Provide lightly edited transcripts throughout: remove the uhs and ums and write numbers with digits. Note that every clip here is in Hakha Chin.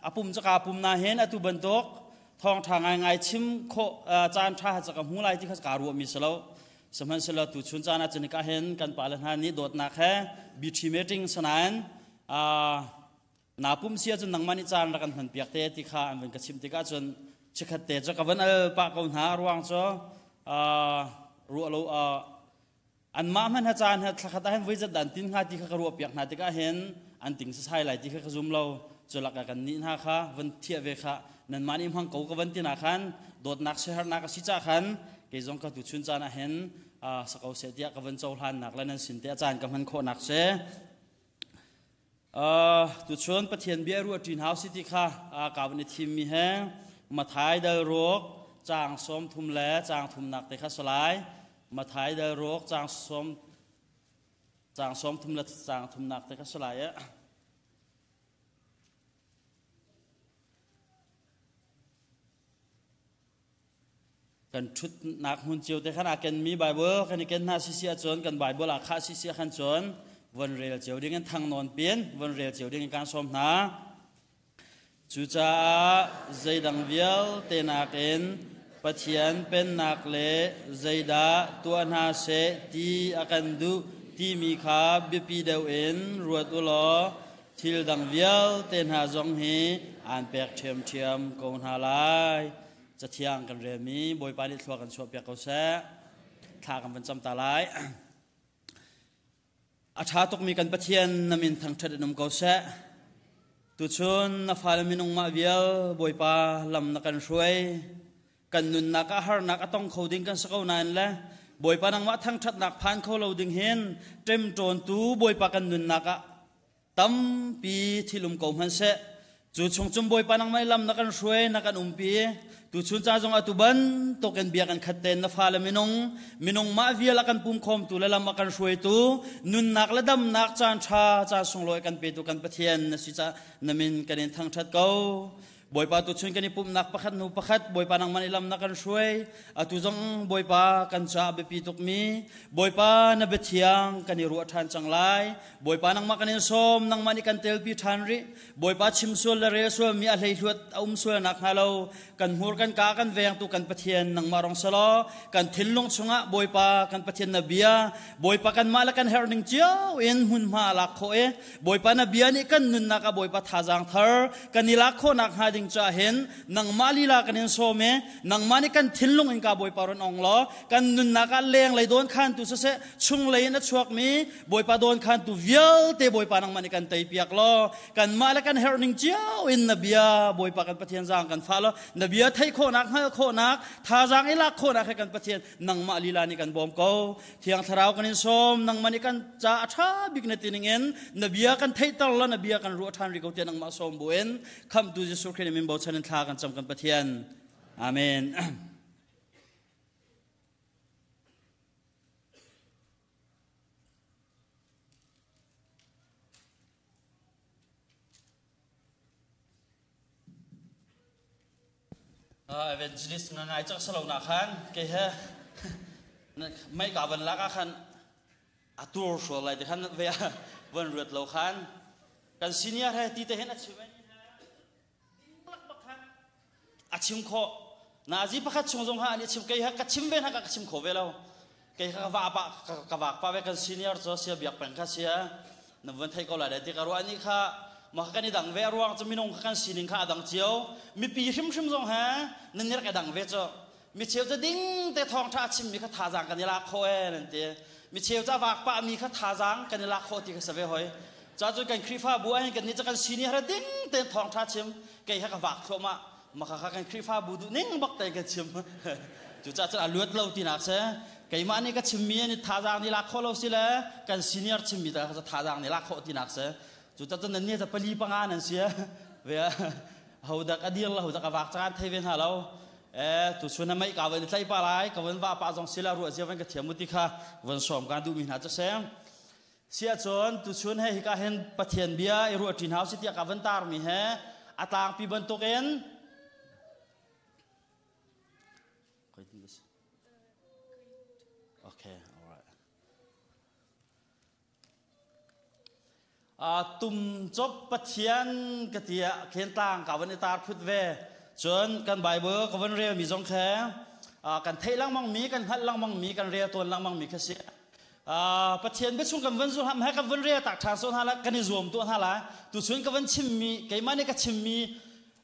A pum cu kaa pum nain atu bantuk thawngṭha ngaingai chim khawh caan ṭha ca ka hmu lai ti kha kaa ruahmi si lo. Sihmanhsehlaw tuchun caan ah cun hika hin kan pale hna nih dawtnak he BT meeting sanain naa pum si ahcun nangmah nih caan rak kan hman piak te ti kha an van ka chimh tikah cun chikkhat te cu ka van al pah ko hna ruang cu ruah lo anmah hmanh ha caan ha thlakhat ah hin voi zat dan tin hnga ti kha ka ruah piak hna tikah hin an ting sasai lai ti kha ka zum lo. Cu lakah kan nih hna kha van thiah ve kha nanmah nih hmang ko ka van ti na khan dawtnak siaherhnak a si ca khan kei zong ka tu chun caan ah hin sako seh tiah ka van cohlannak le nan sin te a caan ka hman khawhnak si. Tuchun Pathian bia ruah ṭin hau si ti kha ka van i thimmi he Mathai dal ruk caang sawm thum le caang thumnak te kha salai Mathai dal ruk caang sawm caang sawm thum le caang thumnak te kha salai eh. Kan ṭhutnak hmun cio te khan aa kenmi Bible kan i ken hna sisi ahcun kan Bible aa khah sisi khan cun von rel cio ding in thang nawn pin von rel cio ding in kan sawm hna. Cucaah zeidang vialte nakin Pathian pennak le zeidah tuah hna seh ti a kan duh timi kha biapi deuh in ruat u law thil dang vialte hna zong hi aan pek ṭhiamṭhiam ko hna lai. Cathiang kan relmi Bawipa nih thlua kan chuahpiak ko seh. Thla kan van cam ta lai. A ṭha tukmi kan Pathian na min thangṭhat in um ko seh. Tuchun na fale minung mah vial Bawipa lam na kan hruai. Kan nunnak ah harnak a tong kho ding kan si ko nain le Bawipa nangmah thangṭhatnak phan kho lo ding hin ṭemṭawntu Bawipa kan nunnak ah tampi thil um ko hmanhseh cu chung cum Bawipa nangmah lam na kan hruai na kan umpi. Tuchun ca zong atu bantuk in bia kan khat ten na fale minung minung mah vial a kan pum khawmtu le lam a kan hruaitu nunnak le damnak caan ṭha caan sunglawi kan petu kan Pathian na si ca na min kan in thangṭhat ko. Bawipa tuchun kan i pumhnak pakhat hnu pakhat Bawipa nangmah nih lam na kan hruai. Atu zong Bawipa kan caah biapi tukmi Bawipa na biathiang kan i ruah ṭhan cang lai. Bawipa nangmah kan in sawm, nangmah nih kan telpi ṭhan rih. Bawipa chim sual le rel sual mi a hleihluat a um sual nak hnga lo kan hmur kan ka kan vengtu kan Pathian nangmah rong selaw kan thinlung chungah Bawipa kan Pathian na bia Bawipa kanmah le kan herh ning cio in hmunhma a lak khawh i Bawipa na bia nih kan nunnak ah Bawipa thazaang thar kan i lak khawhnak hnga ding caah hin nangmah lila kan in sawm i nangmah nih kan thinlung in ka Bawipa run ong law kan nunnak ah lenglei dawn khantu siseh chunglei in a chuakmi Bawipa dawn khantu vialte Bawipa nangmah nih kan teipiak law kanmah le kan herh ning cio in na bia Bawipa kan Pathian zaang kan fah law na bia theih khawhnak hngalh khawhnak thazaang i lak khawhnak he kan Pathian nangmah lila nih kan bawm ko. Thiang Thlarau kan in sawm, nangmah nih kan ca a ṭha bik na ti ningin na bia kan theihter la na bia kan ruah ṭhan rih ko tiah nangmah sawm buin Khamhtu Jesuh Khrih min bochan in thla kan cam kan Pathian. Amen. Evangelist nga ngai cak salo na khan ke he mei ka van lak ah khan a tur hrual lai te khan ve van ruat lo khan kan senior he ti te hin a chim a chim khawh nazi pakhat chung zong ha an i chim kei ha ka chim ve na ka chim kho ve lo kei ka va pa ka vak pa ve kan senior cho sia biak peng kha sia na van thei ko lai dai ti ka ruah ni kha ma kan i dang ve ruang chu minung kha kan sining kha adang cio mipi hrimhrim zong he nan rak i dang ve cho mi cheu ca ding te thawng tha chim mi kha thazang kan i lak kho e nan ti mi cheu ca vak pa mi kha thazang kan i lak kho ti kha save hoi cha cu kan khrifa bu ah kan ni ca kan sini har ding te thawng tha chim kei ha ka vak thluahmah maka kha kan khrifa bu duh ning bak te kan chim cu ca cu a luat lo ti nak se keimah nih ka chimmi ni thazang ni lak kho lo si le kan senior chimmi ta kha thazang ni lak kho ti nak se cu ca cu nan ni ca pali panga nan si ve ho dak a dir la ho dak a vak caan thei ve hna lo e tu chun mei ka van tlai pa lai ka van va pa zong sila ruah zia van ka thiam ti kha van som ka duh mi hna chu sem sia chun tu chun he hika hen pathian bia i ruah ṭin hau si tiah ka van tar mi he a tlangpi bantukin Okay, all right. Tum cop Pathian ka ti ah khen tlang ka van i tar phut ve. Cun kan Bible ka van rel mi zong khe kan theih lengmang mi, kan hngalh lengmang mi, kan rel tawn lengmang mi kha si. Pathian biachung kan van zulham he kan van rel tak ṭhan so hna la kan i zuam tuah hna lai. Tuchun ka van chimmi, keimah nih ka chimmi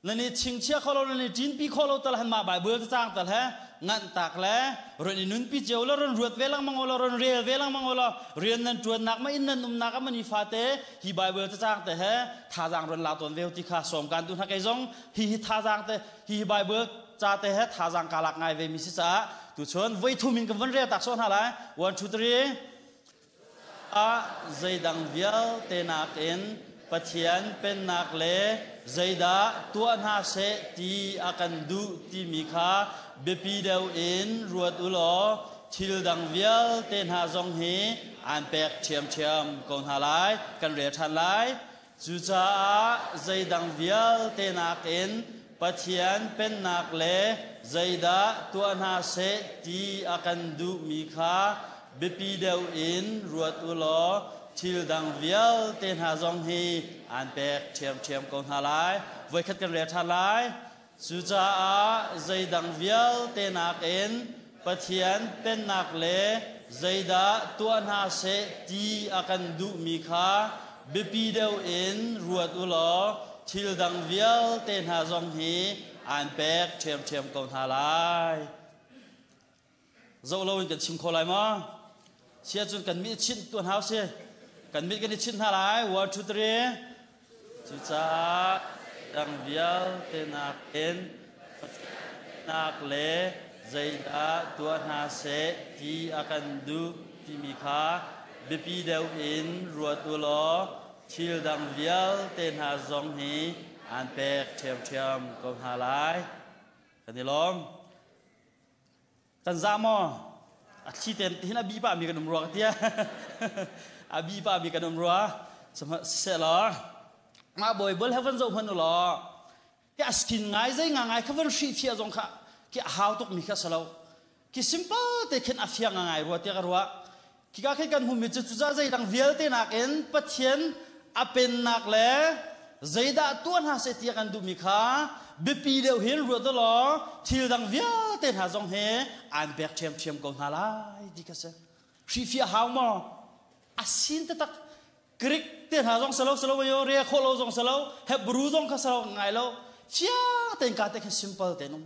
nan i chingchia kho lo nan i ṭinpi kho lo tal han mah Bible cacang tal he nganh tak le ron i nunpi cio lo ron ruat ve lengmang lo ron rel ve lengmang lo rian nan ṭuannak ma inn nan umnak ah mani fate hi Bible cacang te he thazaang ron la tawn ve ti kha sawm kan duh hna kei zong hi hi thazaang te hi hi Bible ca te he thazaang ka lak ngai ve mi si caah tuchun voi thum in kan von rel tak so hna lai 1 2 3 Ah zeidang vialte nakin Pathian Pennak le zeidah tuah hna seh ti a kan duh timi kha biapi deuh in ruat u law thil dang vialte hna zong hi aan pek ṭhiamṭhiam ko hna lai. Kan rel ṭhan lai. Cucaah zeidang vialte nakin Pathian Pennak le zeidah tuah hna seh ti a kan duhmi kha biapi deuh in ruat u law thil dang vialte hna zong hi aan pek ṭhiamṭhiam ko hna lai. Voikhat kan rel ṭhan lai. Cucaah zeidang vialte nakin Pathian Pennak le zeidah tuah hna seh ti a kan duhmi kha biapi deuh in ruat u law thil dang vialte hna zong hi aan pek ṭhiamṭhiam ko hna lai. Zoh loin kan chim kho lai maw? Sia cun kan mit chinh tuan hau si. Kan mit kan i chinh hna lai. One, two, three. Cucaah dang vialte nakin nak le zeidah tuah hna seh ti a kan duh timi kha biapi deuh in ruat u law thil dang vialte hna zong hi aan pek ṭhiamṭhiam ko hna lai. Kan i lawm. Kan za maw? A thli ten hin a bi pah mi kan um rua ka tia. A bi pah mi kan um rua. Siseh law mah Bible he van zoh hmanh u law ki a skin ngai zei nga ngai kha van hrih fiah zong kha ki a hau tuk mi kha si lo. Ki simple te khin a fiang ngai rua tiah ka ruah. Khika khi kan hmuhmi cu cucaah zeidang vialte nakin Pathian a pennak le zeidah tuah hna seh ti a kan duhmi kha biapi deuh hin ruat law thil dang vialte hna zong he aan pek ṭhiamṭhiam ko hna lai ti kha si. Hrihfiah hau maw? A sin taktak Greek te hna zong salo salo yo re khawh lo zong salo Hebrew zong kha salo ngai lo fiang tein ka te khin simple tein um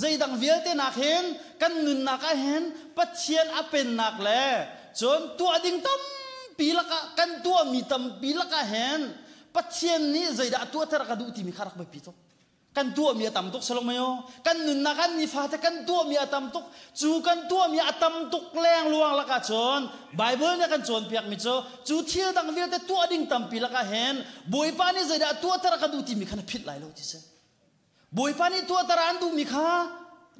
zeidang vialte nak hin kan nunnak ah hin Pathian a pennak le cun tuah ding tampi lakah kan tuahmi tampi lakah hin Pathian nih zeidah tuahter a ka duh timi kha rak biapi tuk Kan tuahmi a tam tuk salong Kan nunnak ah nifate kan tuahmi a tam tuk. Cu kan tuahmi a tam tuk lengluang lakah cun Bible nih a kan cawnpiakmi cu cu thil dang vialte tuah ding tampi lakah hin Bawipa nih zeidah tuahter a ka duh timi kha na philh lai lo ti si. Bawipa nih tuahter an duhmi kha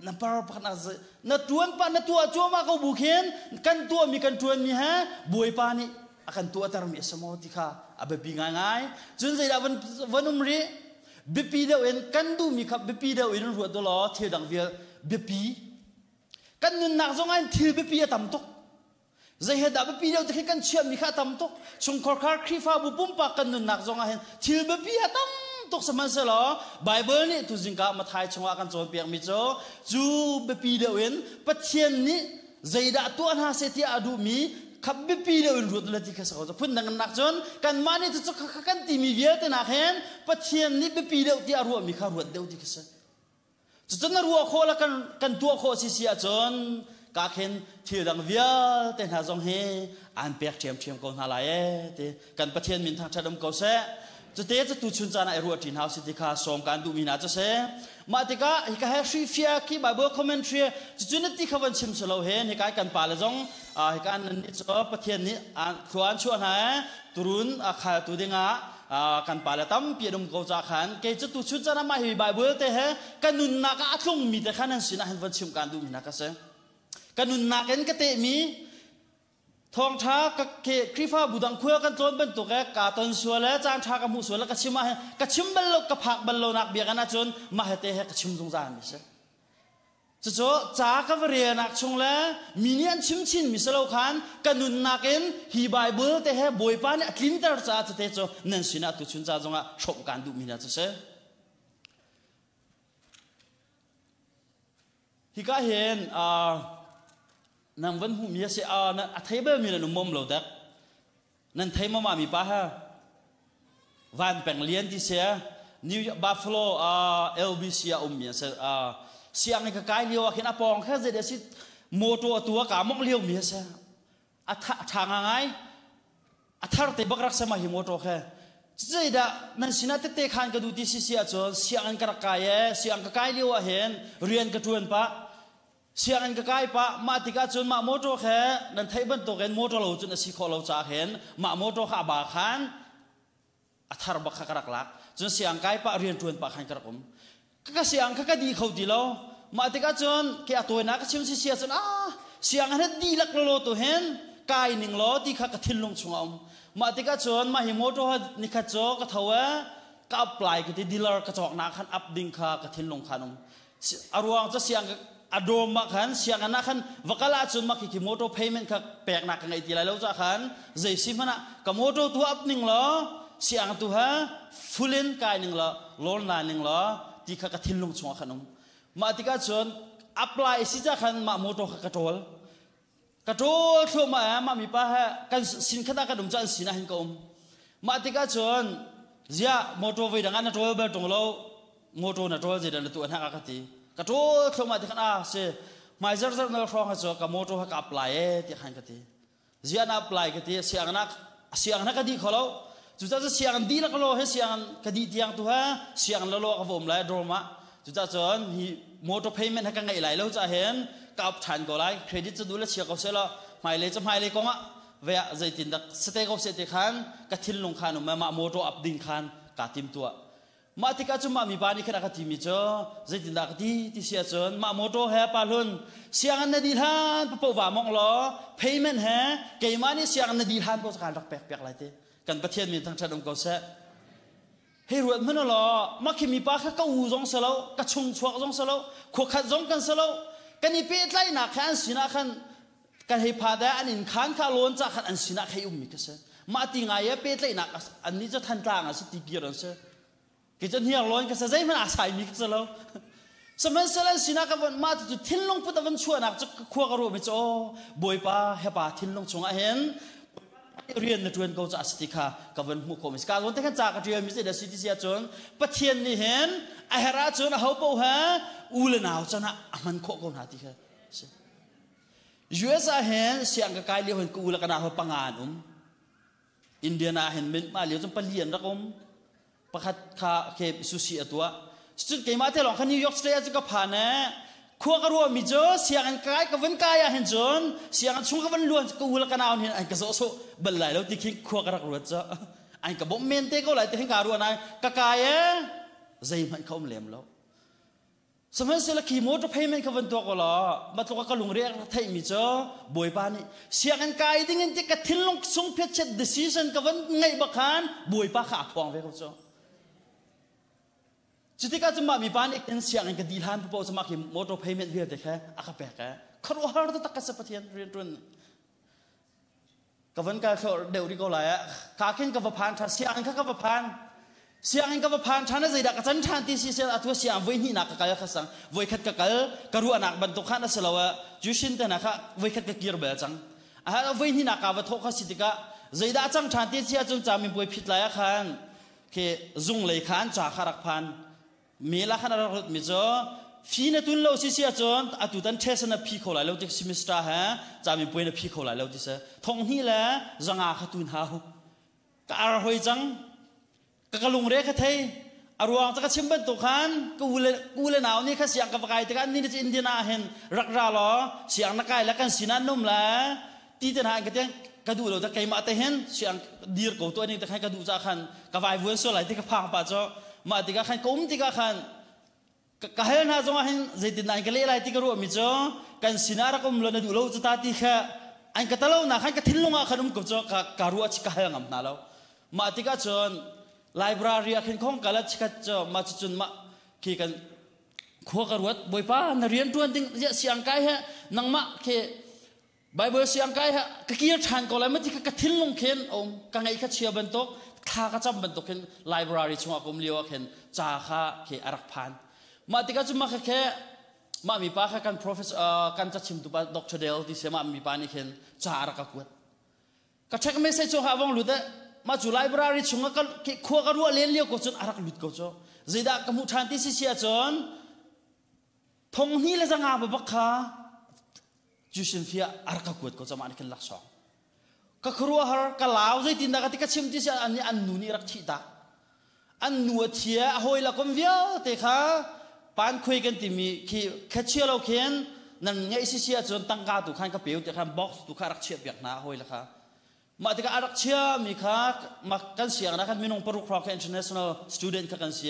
na par pakhat na tuan pa na tuah cuahmah ko bu khin kan tuahmi kan tuanmi he Bawipa nih a kan tuahtermi a si maw ti kha a biapi ngaingai. Cun zeidah van, van um rih? Biapi deuh in kan duhmi kha biapi deuh in ruat u law thil dang vial biapi. Kan nunnak zong ah thil biapi a tam tuk. Zei he dah biapi deuh ti khi kan chiahmi kha a tam tuk. Chungkhar khar Khrihfabu pumpak kan nunnak zong ah hin thil biapi a tam tuk sihmanhsehlaw Bible nih tuzingka Matthai chungah kan cawnpiakmi cu cu biapi deuh in Pathian nih zeidah tuah hna seh tiah a duhmi kha biapi deuh in ruat le ti kha si ko phundang nak cun kanmah nih cucu kha kan timi vialte nak hin Pathian nih biapi deuh tiah a ruahmi kha ruat deuh ti kha si cucun na ruah khawh le kan kan tuah khawh si si ahcun ka khin thil dang vialte hna zong hi aan pek ṭhiamṭhiam ko hna lai ee ti kan Pathian min thangṭhat um ko seh cute cu tu chun caan ah i ruah ṭi hna usih ti kha sawm kaan duhmi hna cu si mah tikah hika he hrihfia khi Bible commentary cucu na ti kha van chim si lo hen hika kan pa le zong hika nan nih cu Pathian nih thlua an chuah hna ee turun a khaltu dingah kan pa le tampi an um ko ca khan kei cu tu chun caan ah mah hi Bible te he ka nunnak ah a tlungmi te kha nan sinah hin van chim kaan duhmi hna ka si ka nunnak in ka tehmi Thawngṭha ka Khrihfabu dang khua kan tlawn bantuk e kaa ton sual e caan ṭha ka hmuh sual le ka chim ah hin ka chim bal lo ka phak bal lo nak biakinn ahcun mah he te he ka chim zungzal mi si. Cucu ca ka va relnak chung le mi nih an chim chinmi si lo khan ka nunnak in hi Bible te he Bawipa nih a tlinter caah cute cu nan sinah tuchun ca zongah hrawmh kaan duhmi hna cu si. Hika hin uh, nang van hmuhmi a si uh, a thei balmi nan um mom lo dek. Nan thei ma mi pa ha? Van Peng Lian ti si New York Buffalo uh, LBC ah ummi a si. Uh, sianginn ka kai lio ah khin a pawng kha zei si motor atu a ka mong lio mi a si. A tha nga ngai. A thar te bak rak sama hi motor kha. Zeidah nan sinah tette khan ka du ti si si ahcun sianginn ka rak kai e siang ka kai lio ah hin rian ka tuan pah Sianginn ka kai pah mah tikah cun mah motor khe nan theih bantukin motor lo cun a si khawh lo caah hin mah motor kha a ba khan a thar bak kha ka rak lak. Cun siang kai pah rian ṭuan pah khan ka rak um. Ka ka siang kha ka di kho ti lo. Mah tikah cun ke a tawinak ka chim si sia cun ah sianginn he dihlak lawlaw tu hin kai ning law ti kha ka thinlung chungah um. Mah tikah cun mah hi motor ha nikhat cu ka tho e ka apply ka ti dealer ka cawknak khan up ding kha ka thinlung khan um. A ruang cu siang a dawm ah khan sianginn ah khan va kal ahcun mah khi motor payment kha peknak ka ngei ti lai lo ca khan zei si hmanh ah ka motor tu up ning law siang tu ha full in kai ning law loan la ning law ti kha ka thinlung chungah khan um mah tikah cun apply si ca khan mah motor kha ka ṭawl Ka ṭawl thluahmah eh mah mipa he kan sin khat ah kan um cu an sin ah hin ka um. Mah tikah cun ziah motor voi dang ah na ṭawl bal ṭung lo motor na ṭawl zeidah na tuah hna ka ti. Ka ṭawl thluahmah ti khan ah si hmai zarzar nal hrawng ha cu ka motor ha ka apply e ti khan ka ti. Ziah na apply ka ti sianginn ah sianginn ka dih kho lo. Cucaah cu sianginn dihlak lo he sianginn ka dih tiang tu ha sianginn lo lo ka va um lai dorm ah Cucaah cun hi motor payment ha ka ngeih lai lo caah hin ka up ṭhan ko lai. Credit cu duh le chia ko seh law hmailei cu hmailei kong ah ve ah zeitin dak sate ko seh ti khan ka thinlung khan um mah motor up ding khan kaa tim tuah. Mah tikah cun mah mipa nih khan a ka timi cu zeitindah ka ti ti si ahcun mah motor he pa hlun sianginn na dih hlan papoh va mong law payment he keimah nih sianginn na dih hlan paoh kaan rak pek piak lai ti kan Pathian min thangṭhat um ko seh. Hei ruat hmanh law mah khi mipa kha ka u zong si lo ka chung chuak zong si lo khua khat zong kan si lo kan i pehtlaihnak kha an sinah khan kan hei pha de an inn khan kha lawn ca khan an sinah khei ummi ka si mah ti ngai e pehtlaihnak an nih cu thantlang a si ti kir an si kei cu hniar lawn ka si zeihmanh aa saimi ka si lo sihmanhsehlaw an sinah ka von mah cu thinlung put a van chuahnak cu khua ka ruahmi cu aw bawipa hepa thinlung chungah hin rian na ṭuan ko caah si ti kha ka van hmuh khawh mi si. Ka zawn te khan ca ka ṭial mi si da si ti si ahcun Pathian nih hin a herh ahcun a ho paoh he u le nau can ah a hman khawh ko hna ti kha si. US ah hin siang ka kai lio hin ka u le ka nau panga an um. Indiana ah hin min mah lio cun pali an rak um. Pakhat kha ke sushi a tuah. Cun keimah te lawng kha New York State ah cun ka phan eh khua ka ruahmi cu sianginn kai ka vun kai ah hin cun sianginn chung ka van luan ka u le ka nau hin an ka zawh sawh bal lai lo ti khi khua ka rak ruat cu an ka bawmh men te ko lai ti hin ka ruah nain ka kai eh zeihmanh ka um lem lo Sihmanhsehlaw khi motor payment kha van tuak law matluk ka lungre a theihmi cu Bawipa nih sianginn kai ding in ti ka thinlung sung phiatchiat decision ka van ngeih bak khan Bawipa kha a phuang ve ko cu. Cutikah cun mah mipa nih in sianginn ka dih hlan paoh cu mah khi motor payment vialte kha a ka pek ee. Khuaruahhar taktak ka si Pathian rianṭuan. Ka van kal thlawh deuh rih ko lai ah ka khin ka va phan ṭhan sianginn kha ka va phan sianginn ka va phan ṭhan ah zeidah ka can ṭhan ti si sian atu siang voi hnihnak ka kal kha sang voi khat ka kal ka ruahnak bantuk khan a si lo ah jushin te hna kha voi khat ka kir bel cang a voi hnihnak ka va thawh kha si tikah zeidah cang ṭhan ti si ahcun ca minpuai phit lai ah khan khi zung lei kha an ca kha rak phan Mail ah khan a rak rutmi cu fi na tun lo si si ahcun atu tan test na phi kho lai lo ti semester he camipuai na phi kho lai lo ti si thong hnih le zanga kha tun hau ka ar hoi cang ka ka lungre kha thei a ruang ca ka chim bantuk khan ka u le u le nau nih kha siang ka va kai tikah ni cu Indian ah hin rak ra law siang na kai le kan sinah num le ti te hna in ka tiang ka duh lo ta keimah te hin siang dir ko tuah ning te khan ka duh ca khan ka vai vuan sual lai ti ka phang pa cu mah tikah khan ka um tikah khan ka hel hna zongah hin zeitin dah in ka leh lai ti ka ruah mi cu kan sinah rak um lo na duh lo cu ta ti kha an ka talo na khan ka thinlung ah khan um ko cu ka ka ruah chi ka hel ngam hna lo mah tikah cun library ah khin khong kala chikhat cu mah cu cun mah khi kan. Khua ka ruat Bawipa na rian ṭuan ding ziah siang kai he nangmah khi Bible siang kai he ka kir ṭhan ko lai ma ti kha ka thinlung khin um ka ngaih kha chia bantuk thla ka cam bantuk khin library chungah ka um lio ah khin ca kha khi a rak phan. Mah tikah cu mah kha khe mah mipa kha kan professor kan cachimtu pa Dr. Dale ti si mah mipa nih khin ca a rak ka kuat. Ka check message cu ha vong lut eh mah cu library chungah ka khua ka ruah len lio ko cun a rak lut ko cu. Zeidah ka hmuh ṭhan ti si si ahcun thong hnih le zanga bak kha tuition fee ah a rak ka kuat ko cu mah nih khin laksawng. Ka khuaruahhar ka lau zeitindah ka ti ka chim ti si an nih an nu nih rak thih tak. An nu a thia a hawi la kom vialte kha pankhuai kan timi khi khachia lo khin nan ngeih si si ahcun tangka tu khan ka peu ti khan box tu kha rak chiah piak hna a hawi la kha. Mah tikah a rak chiami kha mak kan sianginn ah khan minung paruk hrawng kha international student kha kan si.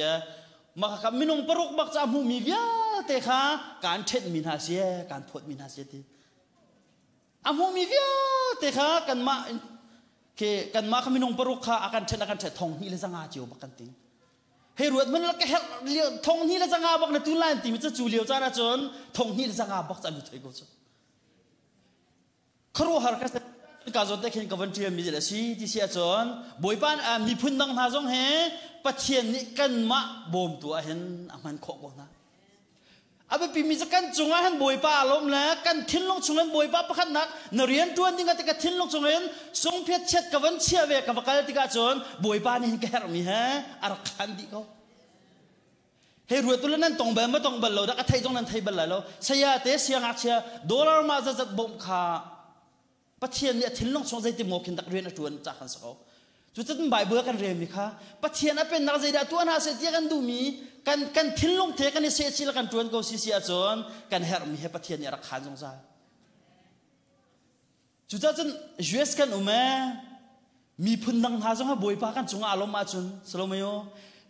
Mah kha minung paruk bak ca hmuhmi vialte kha kaan ṭhenhmi hna si, kaan phawtmi hna si ti. A hmuhmi vialte kha kanmah khi kanmah kha minung paruk kha a kan ṭhen a kan ṭhen thong hnih le zanga cio bak kan ting. Hei ruat hmanh ka herh lio thong hnih le zanga bak na tun lai timi cu cu lio caan ahcun thong hnih le zanga bak cu an thoi ko cu. Khuaruahhar ka ka zawn te khin ka van ṭialmi a si ti si ahcun Bawipa miphun dang hna zong he Pathian nih kanmah bawmtu ah hin a hman khawh ko hna. A biapimi cu kan cungah hin Bawipa aa lawm le kan thinlung chungin Bawipa pakhatnak na rian ṭuan ding ah ti ka thinlung chungin sungphiat chiat ka van chiah ve ka va kal tikah cun Bawipa nih hin ka herhmi he a rak khan dih ko. Hei ruat u le nan tong bal ma tong bal lo dah ka theih zong nan thei bal lai lo. Saya te siangngakchia dollar mah zatzat bawmh kha Pathian nih a thinlung chung zeiti maw khin dak rian a ṭuan ca khan si ko. Cucun Bible kan relmi kha Pathian a pennak zeidah tuah hna seh tiah kan duhmi kan kan thinlung the kan i sehchih le kan ṭuan ko si si ahcun kan herhmi he Pathian nih a rak khaan zungzal. Cucaah cun US kan um ee miphun dang hna zong he Bawipa kan cungah aa lawm ahcun Salomayo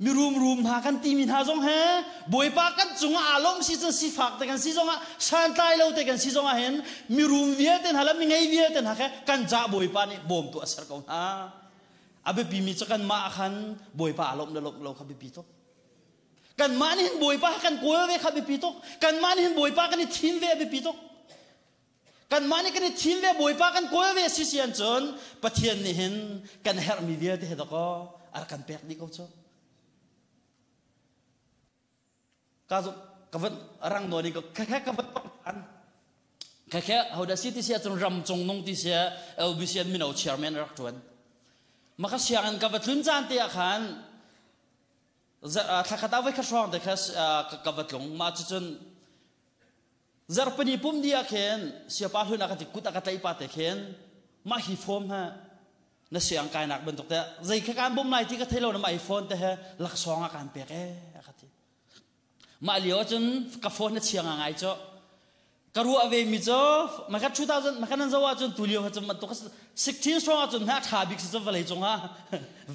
mirum rum hna kan timi hna zong he Bawipa kan cungah aa lawm si cun sifak te kan si zongah santlai lo te kan si zongah hin mirum vialte hna le mingei vialte hna khe kan ca Bawipa nih bawmtu a ser ko hna. A biapi mi cu kanmah khan Bawipa aa lawmh le lawmh lo kha biapi tuk. Kanmah nih hin Bawipa kan kawl ve kha biapi tuk. Kanmah nih hin Bawipa kan i thim ve a biapi tuk. Kanmah nih kan i thim ve Bawipa kan kawl ve si si cun Pathian nih hin kan herhmi vialte he dakaw a rak kan pek dih ko cu. Ka zong ka van rang nawn i ka khe ka van an khe khe hodah si ti sia cun ram cung nung ti sia LBC an mino chairman rak tuan. Maka sianginn ka va tlun caan te ah khan thlakhat ah voi khat hrawng te kha ka va tlung mah cucun Zarhpini pum dih ah khin siapa hlun a ka ti kut a ka tlaih pa te khin mah hi form ha na siang kainak bantuk te zei kha kan bawm lai ti ka thei lo na mah hi phone te he laksawng a kan pek ee a ka ti. Mah lio ahcun ka phone na chia ngai cu ka ruah ve mi cu maka 2000 maka nan zo ahcun tu lio cun bantuk 16 hrawng ahcun ha tha bik si cu vawlei cung ah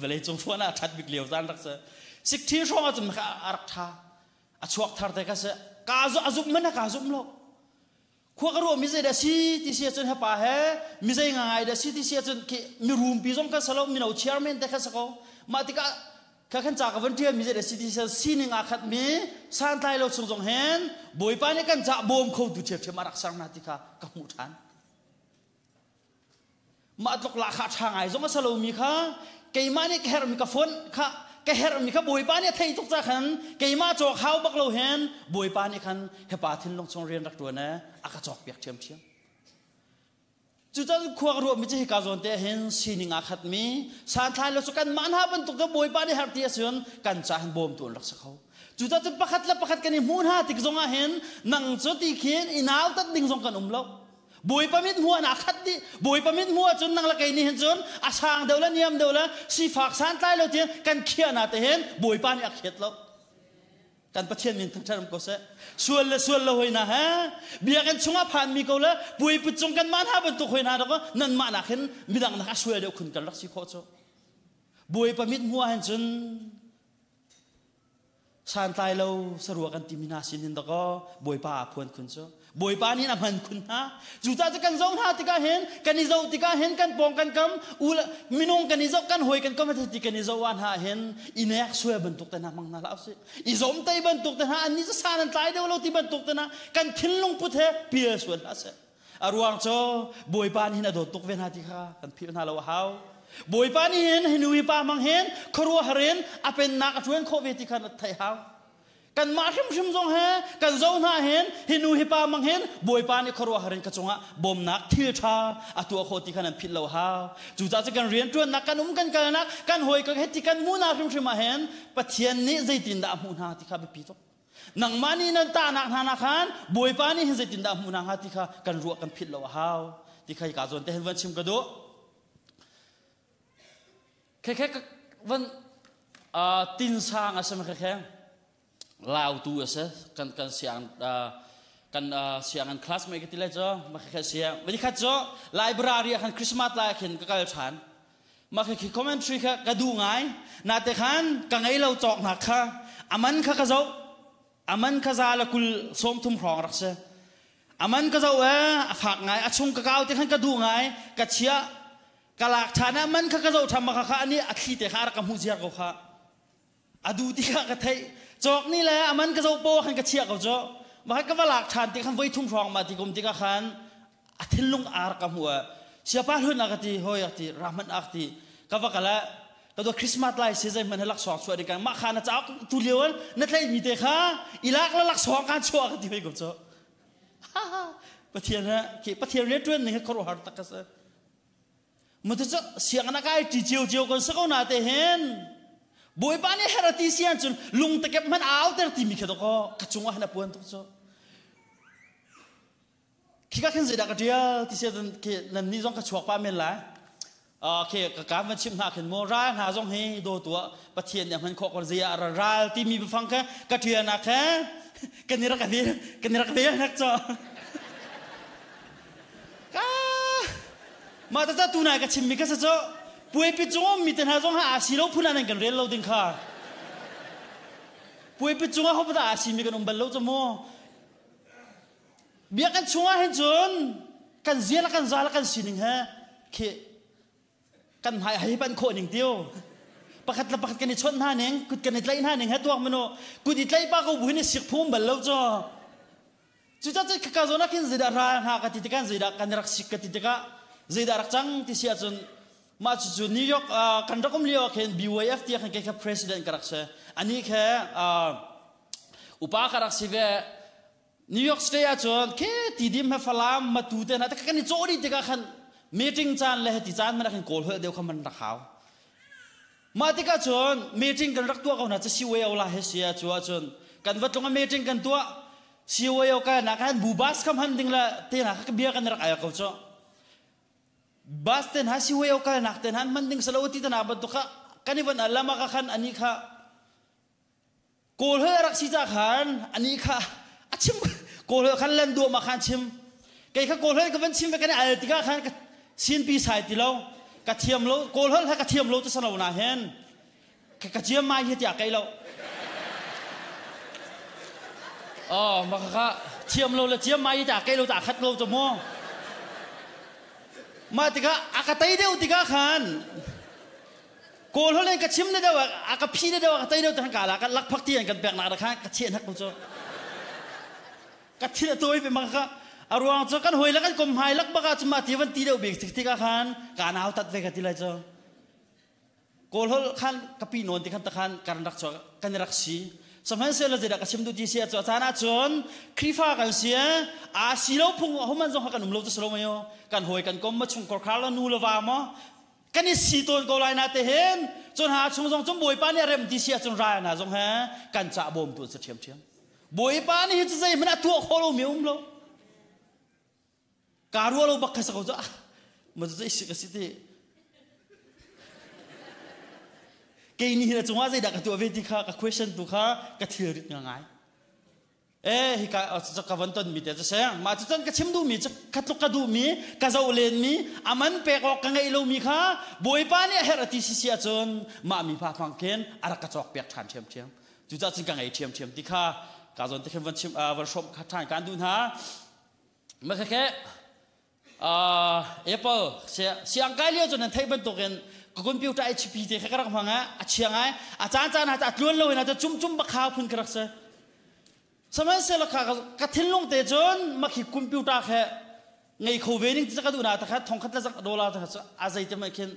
vawlei cung phone ah that bik lio zan rak si 16 hrawng ahcun maka a rak tha a chuak thar te ka si ka a zumh man ka zumh lo khua ka ruah mi zei dah si ti si ahcun hepa he mi zei ngai dah si ti si ahcun khi mirum pi zong kan salo mino chairman te kha si ko mah tikah kha khan ca ka van tial mi zei dah si ti si sining aa khat mi santlai lo chung zong hen bawipa nih kan ca bawm kho tu ṭhiamṭhiam a rak ser hna ti kha ka hmuh ṭhan Mah tluk lahkhah ṭha ngai zong a si lomi kha keimah nih ka herhmi ka phone kha ka herhmi kha Bawipa nih a theih tuk ca khan keimah cawk hau bak lo hen Bawipa nih khan hepa thinlung chung rian rak ṭuan ee a ka cawkpiak ṭhiamṭhiam. Cucaah khua ka ruahmi cu hika zawn te hin sining aa khatmi santlai lo cu kanmah hna bantuk cu Bawipa nih herh ti a si kan ca hin bawmtu an rak si kho. Cucaah cun pakhat le pakhat kan i hmuh hna tik zongah hin nang cu ti khin i nautat ding zong kan um lo. Bawipa mit hmuh ah khat dih. Bawipa mit hmuh ahcun nang le kei nih hin cun a sang deuh le niam deuh le sifak santlai lo tiang kan khiah na te hin Bawipa nih a khiat lo. Kan Pathian min thangṭhat um ko seh. Sual le sual lo hoi na he biakinn chungah phanmi ko le puiput cung kan mah hna bantuk hoi hna dok nan mah nak hin midang nak a sual deuh khun kan rak si khawh cu. Bawipa mit hmuh ah hin cun. Santlai lo sarua kan timi hna sin hin dakaw Bawipa aa phuan khun cu. Bawipa nih a hman khun hna. Cucaah cu kan zoh hna tikah hin kan i zoh tikah hin kan pawng kan kam u minung kan i zoh kan hawi kan kam ti kan i zoh ah hna hin i nek sual bantuk te hna hmang hna hlah usih. I zomtei bantuk te hna annih cu san an tlai deuh lo ti bantuk te hna kan thinlung put he pial sual hlah seh. A ruang cu Bawipa nih hin a dawt tuk ve hna ti kha kan philh hna lo a hau. Bawipa nih hin hi nu hi pa hmang hin khuaruahhar in a pennak a ṭuan khawh ve ti kha theih hau. Kanmah hrimhrim zong he kan zoh hna hin hi nu hi pa hmang hin Bawipa nih khuaruahhar in ka cungah bawmnak thil ṭha a tuah khawh ti kha nan philh lo hau. Cucaah cu kan rianṭuannak, kan um kan kalnak, kan hawi ka heti kan hmuhnak hrimhrim ah hin Pathian nih zeitindah a hmuh hna ti kha biapi tuk. Nangmah nih nan tahnak hna nak khan Bawipa nih hin zeitindah hmuh hna hnga ti kha kan ruah kan philh lo a hau ti kha hika zawn te hin van chim ka duh. Khekhe van tinsang a si ma khekhe lautu a si kan kan siang kan sianginn classmate ka ti lai cu ma khekhe siang vani khat cu library ah khan Christmas lai khin ka kal ṭhan Mah khi commentary kha ka duh ngai. Nate khan ka ngei lo cawknak kha aman kha ka zoh. Aman kha za le kul 30 hrawng rak si. Aman ka zoh e a fak ngai. A chung ka kau te khan ka duh ngai. Ka chiah. Ka lak ṭhan aman kha ka zoh ṭhan ma kha kha ani a thli te kha a rak ka hmuh ziar ko kha. A du ti kha ka theih. Cawk ni le aman ka zoh po khan ka chiah ko cu. Mah ka va lak ṭhan ti khan voi thum hrawng ma ti kum tikah khan a thinlung ar ka hmu siapa hlun a ka ti hoi a ti rahman ak ti ka va kala ka do Christmas lai se zei man laksawng chuah ding kan mah kha na cauk tu lio na tlai mi te kha ilak la laksawng kan chuah ka ti hoi ko cu Pathian he ke Pathian rian tuan ning he khuaruahhar tak ka si Matu cu sianginn a kai ṭi ciocio kan si ko na te hin Bawipa nih her a ti si ahcun lungtakep hmanh a auter timi kha dawkaw ka cungah hin a puan tuk cu. Khika khin zeidah ka ṭial ti si ahcun khi nannih zong ka chuak pah men lai. Okay, ka kaan van chimh hna khin mu ral hna zong hi daw tuah Pathian nih a hman khawh ko zei ah ral timi biafang kha ka ṭial nak kha kan i rak vel kan i rak vel nak cho. Ka mah ta tu nai ka chimmi kha cu puaipi cung ummi te hna zong ha aa si lo phun ah nan kan rel lo ding kha. Puaipi cung ah hopadah aa simi kan um bal lo cu mu. Biakinn chungah hin cun kan zia le kan za le kan sining he khi kan hmai hei panh khawh ning tiu. Pakhat le pakhat kan i chawnh hna ning, kut kan i tlaih hna ning he tuak manu kut i tlaih pa ko bu hin i sik phum bal lo cu. Cucaah cun khaka zawn ah khin zeidah ral hna ka ti tikah zeidah kan rak sik ka ti tikah zeidah rak cang ti si ahcun mah cucu New York kan rak um lio ah khin BYF tiah khin kei kha president ka rak si. Anih khe upa ka rak si ve. New York State ahcun khi Tidim he Falam Matu te hna kan i cawh dih tikah khan meeting caan le hiti caan man khin kawl holh deuh kha man rak hau. Mah tikah cun meeting kan rak tuah ko hna cu CYO la he si ah cu ahcun kan va tlung a meeting kan tuah CYO ka nak han bu bus kam han ding le te hna kha bia kan rak ai ko cu. Bus te hna CYO kalnak te hna an hman ding salo ti te na bantuk kha kan i van alama ka khan ani kha Kawl holh a rak si ca khan anih kha a chim Kawl holh khan lan duam ah khan chim kei kha Kawl holh ka van chim ve kan i al tikah khan ka sinpi sai ti lo ka thiam lo Kawl holh kha ka thiam lo ti salo na hen ka ka ciam mai hi tiah kei lo oh ma kha thiam lo le ciam mai tiah kei lo ta khat lo chu mu mah tikah a ka tei deuh tikah khan Kawl holh in ka chim na deuh a ka phi na deuh a ka tei deuh te ka la ka lakphak ti an kan pek nak kha ka chiah hnak ko cu ka thil a tawi ve ma ka a ruang cu kan hoi le kan kom hmai lak bak ah cu ma ti van ti deuh bik tik tikah khan ka nau tat ve ka ti lai cu kawl holh khan ka pi nawn ti khan ta khan kan rak chuak kan rak si sihmanhsehlaw zeidah ka chim duh ti si ah cu a caan ah cun Khrihfa kan si a si lo phung homan zong kha kan um lo cu si lo mei kan hawi kan kom ma chung korkhar la nu le va maw kan i si tawn ko lai na te hin cun ha chung zong cun bawipa nih a rem ti si ahcun ral hna zong he kan cah bawmtu an si ṭhiamṭhiam bawipa nih hi cu zeihmanh a tuah khawh lomi a um lo kaa ruah lo bak kha sa ko cu ah ma cu zei si ka si ti kei nih hin a cungah zeidah ka tuah ve ti kha ka question tu kha ka thilrit ngai Eh hika ka von ton mi te cu seng mah cu cun ka chim duhmi cu ka tluk ka duhmi ka zoh lenmi a man pek awk ka ngeih lomi kha Bawipa nih a herh a ti si si ahcun mah mi pa hmang khin a rak ka cawk piak ṭhan ṭhiamṭhiam. Cucaah cun ka ngei ṭhiamṭhiam ti kha ka zawn te khin van chim van hrawmh kha ṭhan kaan duh hna. Ma khe Apple siang kai lio cu nan theih bantukin ka computer HP te kha ka rak hmang a chia ngai a caan caan ah a tluan lo in a cum cum bak kha phun ka rak si. Sihmanhsehlaw kha ka thinlung te cun makhi computer khe ngei kho ve ning ti ka duh na ta kha thongkhat le zak dollar ta kha a zei te mai khin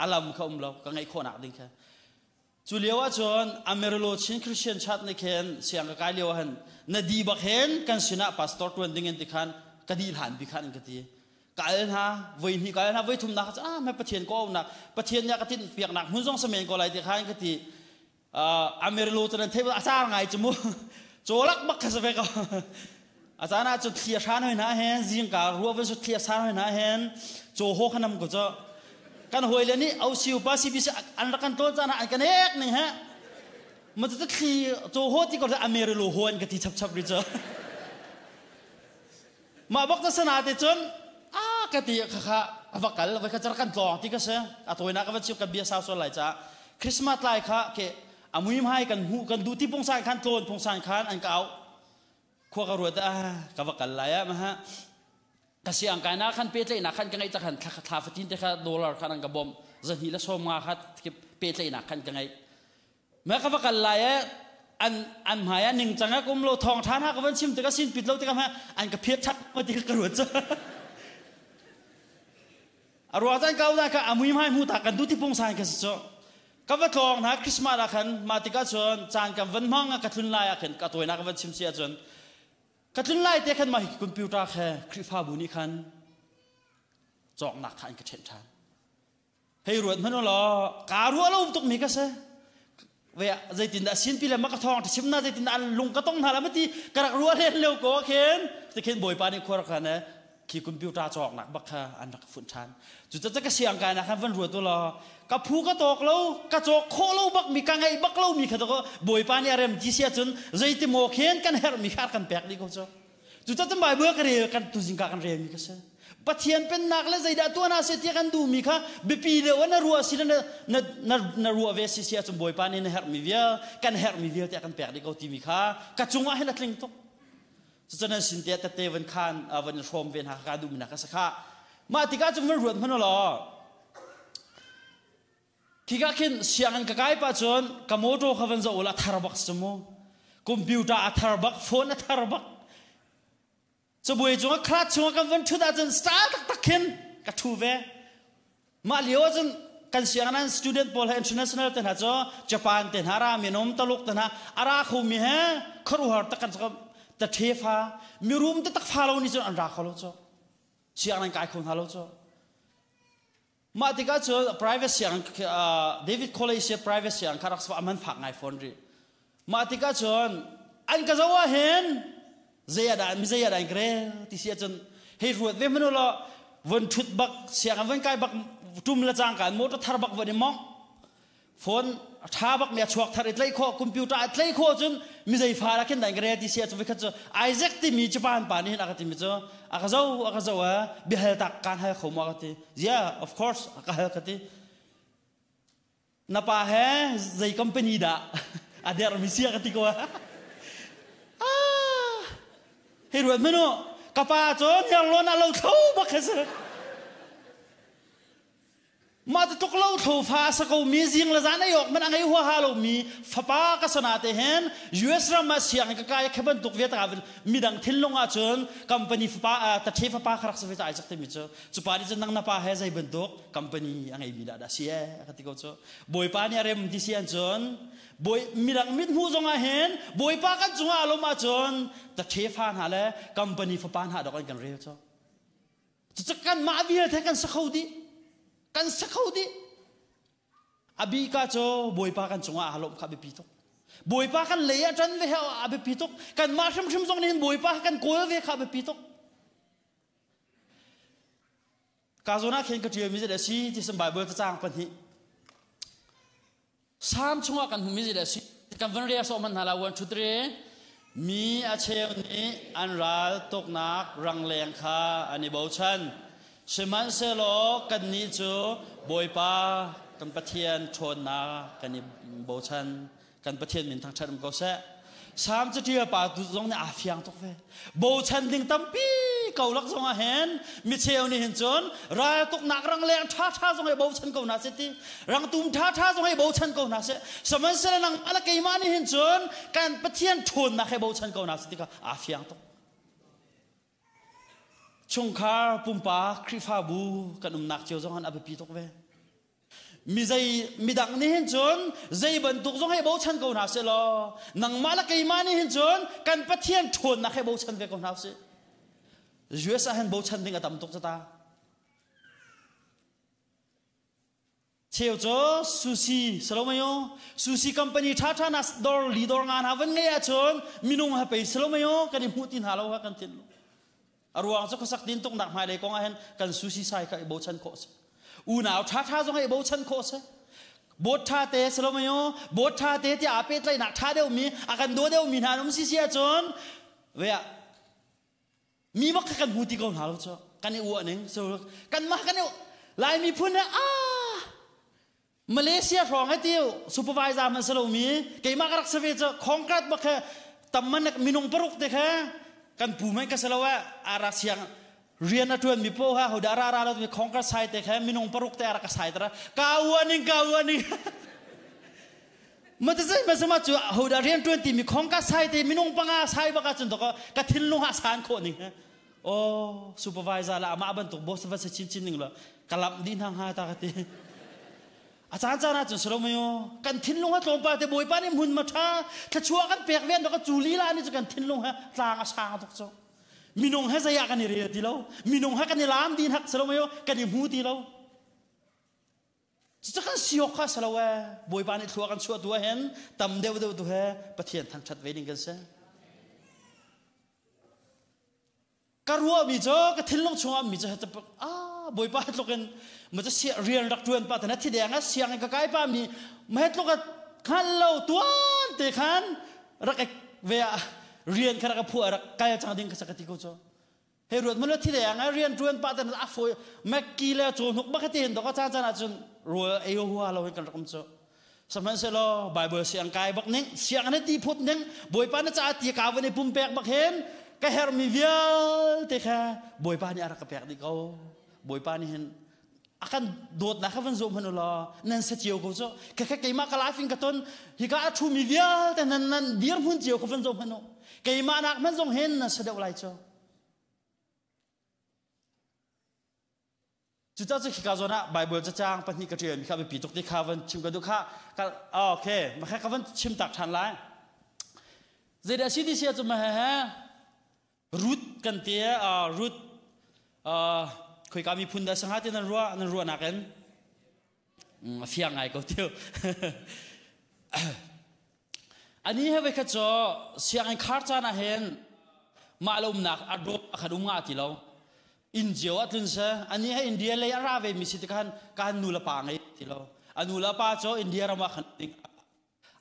a lam kha um lo ka ngeih khawhnak ding kha. Cu lio ahcun Amarillo Chin Christian Church nih khin siang ka kai lio ah hin na di bak hin kan sinah pastor tuan ding in ti khan ka di hlan bi khan in ka ti. Ka al hna, voi hnih ka al hna, voi thum nak ah ma Pathian ko aunak, Pathian nih a ka tinh piaknak hmun zong samen ko lai ti khan ka ti. Amarillo cu nan theih a car ngai cu mu. Cawlak bak kha si ve ko. A caan ah cun thli a hran hoi hna hen, zingka ruah van su thli a san hoi hna hen, caw haw kha nam ko cu. Kan hawile nih OCU pa CBC an rak kan tlawn caan ah an kan ek ning he. Ma cu thli caw haw ti ko Amerilo haw an ka ti chapchap ri cu. Mah bak ta sana te cun a ka ti kha kha a va kal voi kha car kan tlawng ti ka si. A tawinak ka va chim kan bia sau sual lai caah Christmas lai kha ke a mui hmai kan hmuh kan duh ti pungsan khan tlawn pungsan khan an ka auh. Khua ka ruat ah ka va kal lai ah maha ka siang kai na khan pehtlaihnak khan ka ngeih tak khan thla fatin te kha dollar khan an ka bawmh zahnih le 50 kha pehtlaihnak khan ka ngeih ma ka va kal lai eh an an hmai ah ningcang ah kum lo thawng tha na ka van chim tikah sin pit lo tikah an ka phiat thak ma ti ka ruat A ruang caan kau na kha a mui hmai hmu ta kan duh ti pungsan ka si cu. Ka va tlawng hna Christmas ah khan mah tikah cun caan kan van hmang ka tlun lai ah khan ka tawinak ka van chim si ahcun ka tlun lai te khan mah hi computer khe Khrihfabu nih khan cawknak kha an ka ṭhenh ṭhan. Hei ruat hmanh u law kaa ruah lo tuk mi ka si. Ve zeitindah sinpi le maka thawng chim na zeitindah an lung ka tong hna la mati ka rak ruah len lio ko khin ti khin bawipa nih khua rak khan khi computer cawk nak bak kha an rak funh than cu ca ka siang kai na khan van ruat u law ka phu ka tawk lo ka cawk khawh lo bak mi ka ngeih bak lo mi kha to bawipa nih a rem ti sia cun zeiti maw khin kan herh mi kha kan pek dih ko cu Cucaah cun Bible ka rel kan tuzing ka kan relmi ka si. Pathian pennak le zeidah tuah hna seh tiah kan duhmi kha biapi deuh na ruah si le na, na, na, na ruah ve si si ahcun Bawipa nih na herhmi vial kan herhmi vialte a kan pek dih ko timi kha ka cungah hin a tling tuk. Cucun nan sin tiah tette van khan van in hrawm ve hna ka duhmi hna ka si kha. Mah tikah cun van ruat hmanh law Khika khin sianginn ka kai pah cun ka motor kha van zoh ula a thar bak si mu. Computer a thar bak, phone a thar bak. Cabuai cungah class chungah kan van ṭhut ahcun style taktak khin ka ṭhu ve. Mah lio ahcun kan sianginn an student pawl he international te hna cu Japan te hna ra minum Taluk te hna a ra khomi he khuaruahhar tak kan ta ṭhefa mirum te tak fa lo nih cun an ra kho lo cu. Sianginn an kai kho hna lo cu. Mah tikah cun private sianginn David College private sianginn kha rak a man fak ngai fawn rih. Mah tikah cun an ka zoh ah hin zei ah dah mi zei ah dah in ka rel ti si ahcun hei ruat ve hmanh law von ṭhut bak sianginn von kai bak ṭum le cangka in motor thar bak von i mongh Phone a ṭha bak mi a chuak thar i tlaih khawh computer a tlaih khawh cun mi zei fa la khin dai ka rel ti si ahcun vikhat cu Isaac timi Japan pa nih hin a ka timi cu a ka zo a ka zo a biahal tak kaan hal kho maw a ka ti yeah of course a ka hal ka ti na pa he zei company dah a der mi sia ka ti ko ah hei ruat manu ka pa cu hniarlawn a lo thlo bak kha si Mah ti tluk lo thlofa a sa komi zing le zan ei awk man a ngei huaha lomi fapa ka sana te hin US ram ah sianginn ka kai khe bantuk vialte ka midang thinlung ah cun company fapa tathe fapa kha rak si ve ca ai cak timi cu cu pa nih cun nang na pa he zei bantuk company a ngeimi dah dah si e ka ti ko cu bawipa nih a rem ti si an cun bawi midang mit hmuh zong ah hin bawipa kan cungah a lawm ahcun tathe fa hna le company fapa hna dok an kan rel cu Cucu kanmah vialte kan sa kho dih. Kan sa kho dih. A bika cu Bawipa kan cungah aa lawmh kha a biapi tuk. Bawipa kan lei ah ṭan ve a biapi tuk. Kanmah hrimhrim zong nih Bawipa kan kawl ve kha a biapi tuk. Ka zawn ah khin ka ṭialmi zeidah a si ti Bible cacang pahnih. Salm chungah kan hmuhmi zeidah a si? Kan van rel sawh hmanh hna la 1 2 3 Mi a cheu nih an ral tuknak rangleng kha an i bochan. Sihmanhsehlaw kannih cu Bawipa kan Pathian ṭhawnnak kan i bochan. Kan Pathian min thangṭhat um ko seh. Salm caṭial pa tu zong nih aa fiang tuk ve. Bochan ding tampi ko lak zong ah hin micheu nih hin cun raltuknak rangleng ṭhaṭha zong hi bochan ko hna seh ti rangtum ṭhaṭha zong hi bochan ko hna seh sihmanhsehlaw nang ala keimah nih hin cun kan Pathian ṭhawnnak he bochan ko hna seh ti kha aa fiang tuk. Chungkhar, pumpak, Khrihfabu kan umnak cio zong han a biapi tuk ve. Mi zei midang nih hin cun zei bantuk zong hei bochan ko hna seh law nangmah le keimah nih hin cun kan Pathian ṭhawnnak hei bochan ve ko hna usih. US ah hin bochan ding a tam tuk cata. Cheu cu sushi salomayo sushi company ṭhaṭha na dor li dor nga hna van ngei ahcun minung ha pei salomayo kan i hmuh ti hna lo ha kan thin a ruang cu khuasak tin tuknak hmailei kong ah hin kan sushi sai kha i bochan khawh si unau ṭhaṭha zong i bochan khawh si bot ṭha te salomayo bot ṭha te tiah aa pehtlaihnak ṭha deuhmi a kan daw deuhmi hna an um si si ahcun ve ah mi bak kha kan hmu ti ko hna lo cu kan i uah ning so kanmah kan i Lai miphun he ah Malaysia hrawng he tiu supervisor man salo mi keimah ka rak si ve cu khongkrat bak he tamman minung paruk te kha kan pu mai ka salo eh ara siang rian a tuan mi po ha hoda ra ra lo mi khongkrat sai te kha minung paruk te ara ka sai tara ka uaning ka uaning Ma ta zei ma sama cu hodah rian ṭuan timi khong ka sai te minung panga sai bak ahcun to ka thinlung ah san khawh ning oh supervisor la amah bantuk boss va se chin chin ning lo ka lamh dih hna hnga ta ka ti a caan caan ahcun salomayo kan thinlung ha tlawmpal te bawipa nih hmun ma ṭha thluachuah kan pek ven ka cu lila nih cu kan thinlung ha tlang a sang tuk cu minung he zei ah kan i rel ti lo minung he kan i lam din hak salomayo kan i hmu ti lo Cucu kan si awk kha si lo ee. Bawipa nih thlua kan chuah tu ah hin tam deuh deuh tu he Pathian thangṭhat ve ding kan si. Ka ruahmi cu ka thinlung chungah mi cu ah Bawipa tluk in ma cu rian rak ṭuan pa tana thideng ah sianginn ka kai pa mi ma tluk a hngal lo tuan te khan rak ve ah rian kha rak a phuah rak kal cang ding ka sa ka ti ko cu. Hei ruat mun thi deng ai rian tuan pa tan a foi Macki le chaw hnuk bak te hin dok caan caan ahcun rawl ei hua lo hin kan rak um cu sihmanhsehlaw Bible siang kai bak ning siang na ti phut ning Bawipa na caah ti ka van i pumpek bak hin ka herhmi vialte kha Bawipa nih a rak ka pek dih ko Bawipa nih hin a kan dawtnak kha van zoh hmanh u law nan sa cio ko cu kha kha keimah ka life in ka ton hika a ṭhumi vialte nan nan dirhmun cio kha van zoh hmanh u keimah nak hmanh zong hin nan sa deuh lai cu cucaah cu khika zawn ah Bible cacang pahnih ka ṭialmi kha biapi tuk ti kha van chim ka duh kha ka okay ma kha ka van chim tak ṭhan lai zeidah si ti si ahcun ma he he Ruth kan ti uh, Ruth uh, khoika miphun dah sangha ti nan ruah nan ruahnak in mm, a fiang ngai ko tiu ani he voi khat cu sianginn khar caan ah hin mah lo umnak a dawt a khan um nga ti lo inn cio ah tlun se ani he India lei a ra ve mi si ti khan kan nu le pa ngei ti lo a nu le pa cu India ram ah khan ding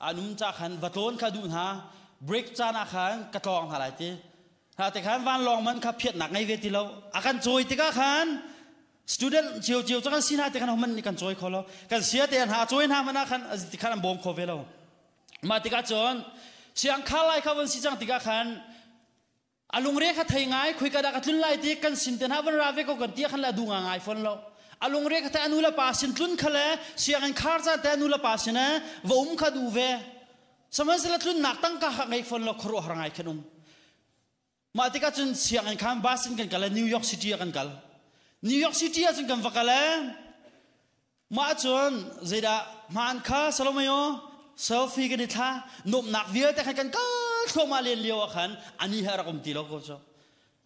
an um ca khan va tlawn kha duh hna break caan ah khan ka tlawng hna lai ti ha te khan vanlawng man kha phiatnak ngei ve ti lo a kan cawi tikah khan student cio cio cu kan si hna te khan homan nih kan cawi kho lo kan sia te hna cawi hna man ah khan ti khan an bawm kho ve lo mah tikah cun siang khar lai kha van si cang tikah khan A lungre kha thei ngai khuika dah ka tlun lai ti kan sin te hna van ra ve ko kan ti khan le a du nga ngai fawn lo. A lungre kha te anu le pa sin tlun kha le sianginn khar caan te anu le pa sin va um kha du ve. Sihmanhsehlaw tlunnak tangka kha ngei fawn lo khuaruahhar ngai khan um. Mah tikah cun sianginn khan bus in kan kal New York City ah kan kal. New York City ah cun kan va kal Mah cun zeidah hmaan kha Salomayo selfie kan i thla nuamhnak vialte khan kan kal thluahmah len lio ah khan ani he a rak um ti lo ko cu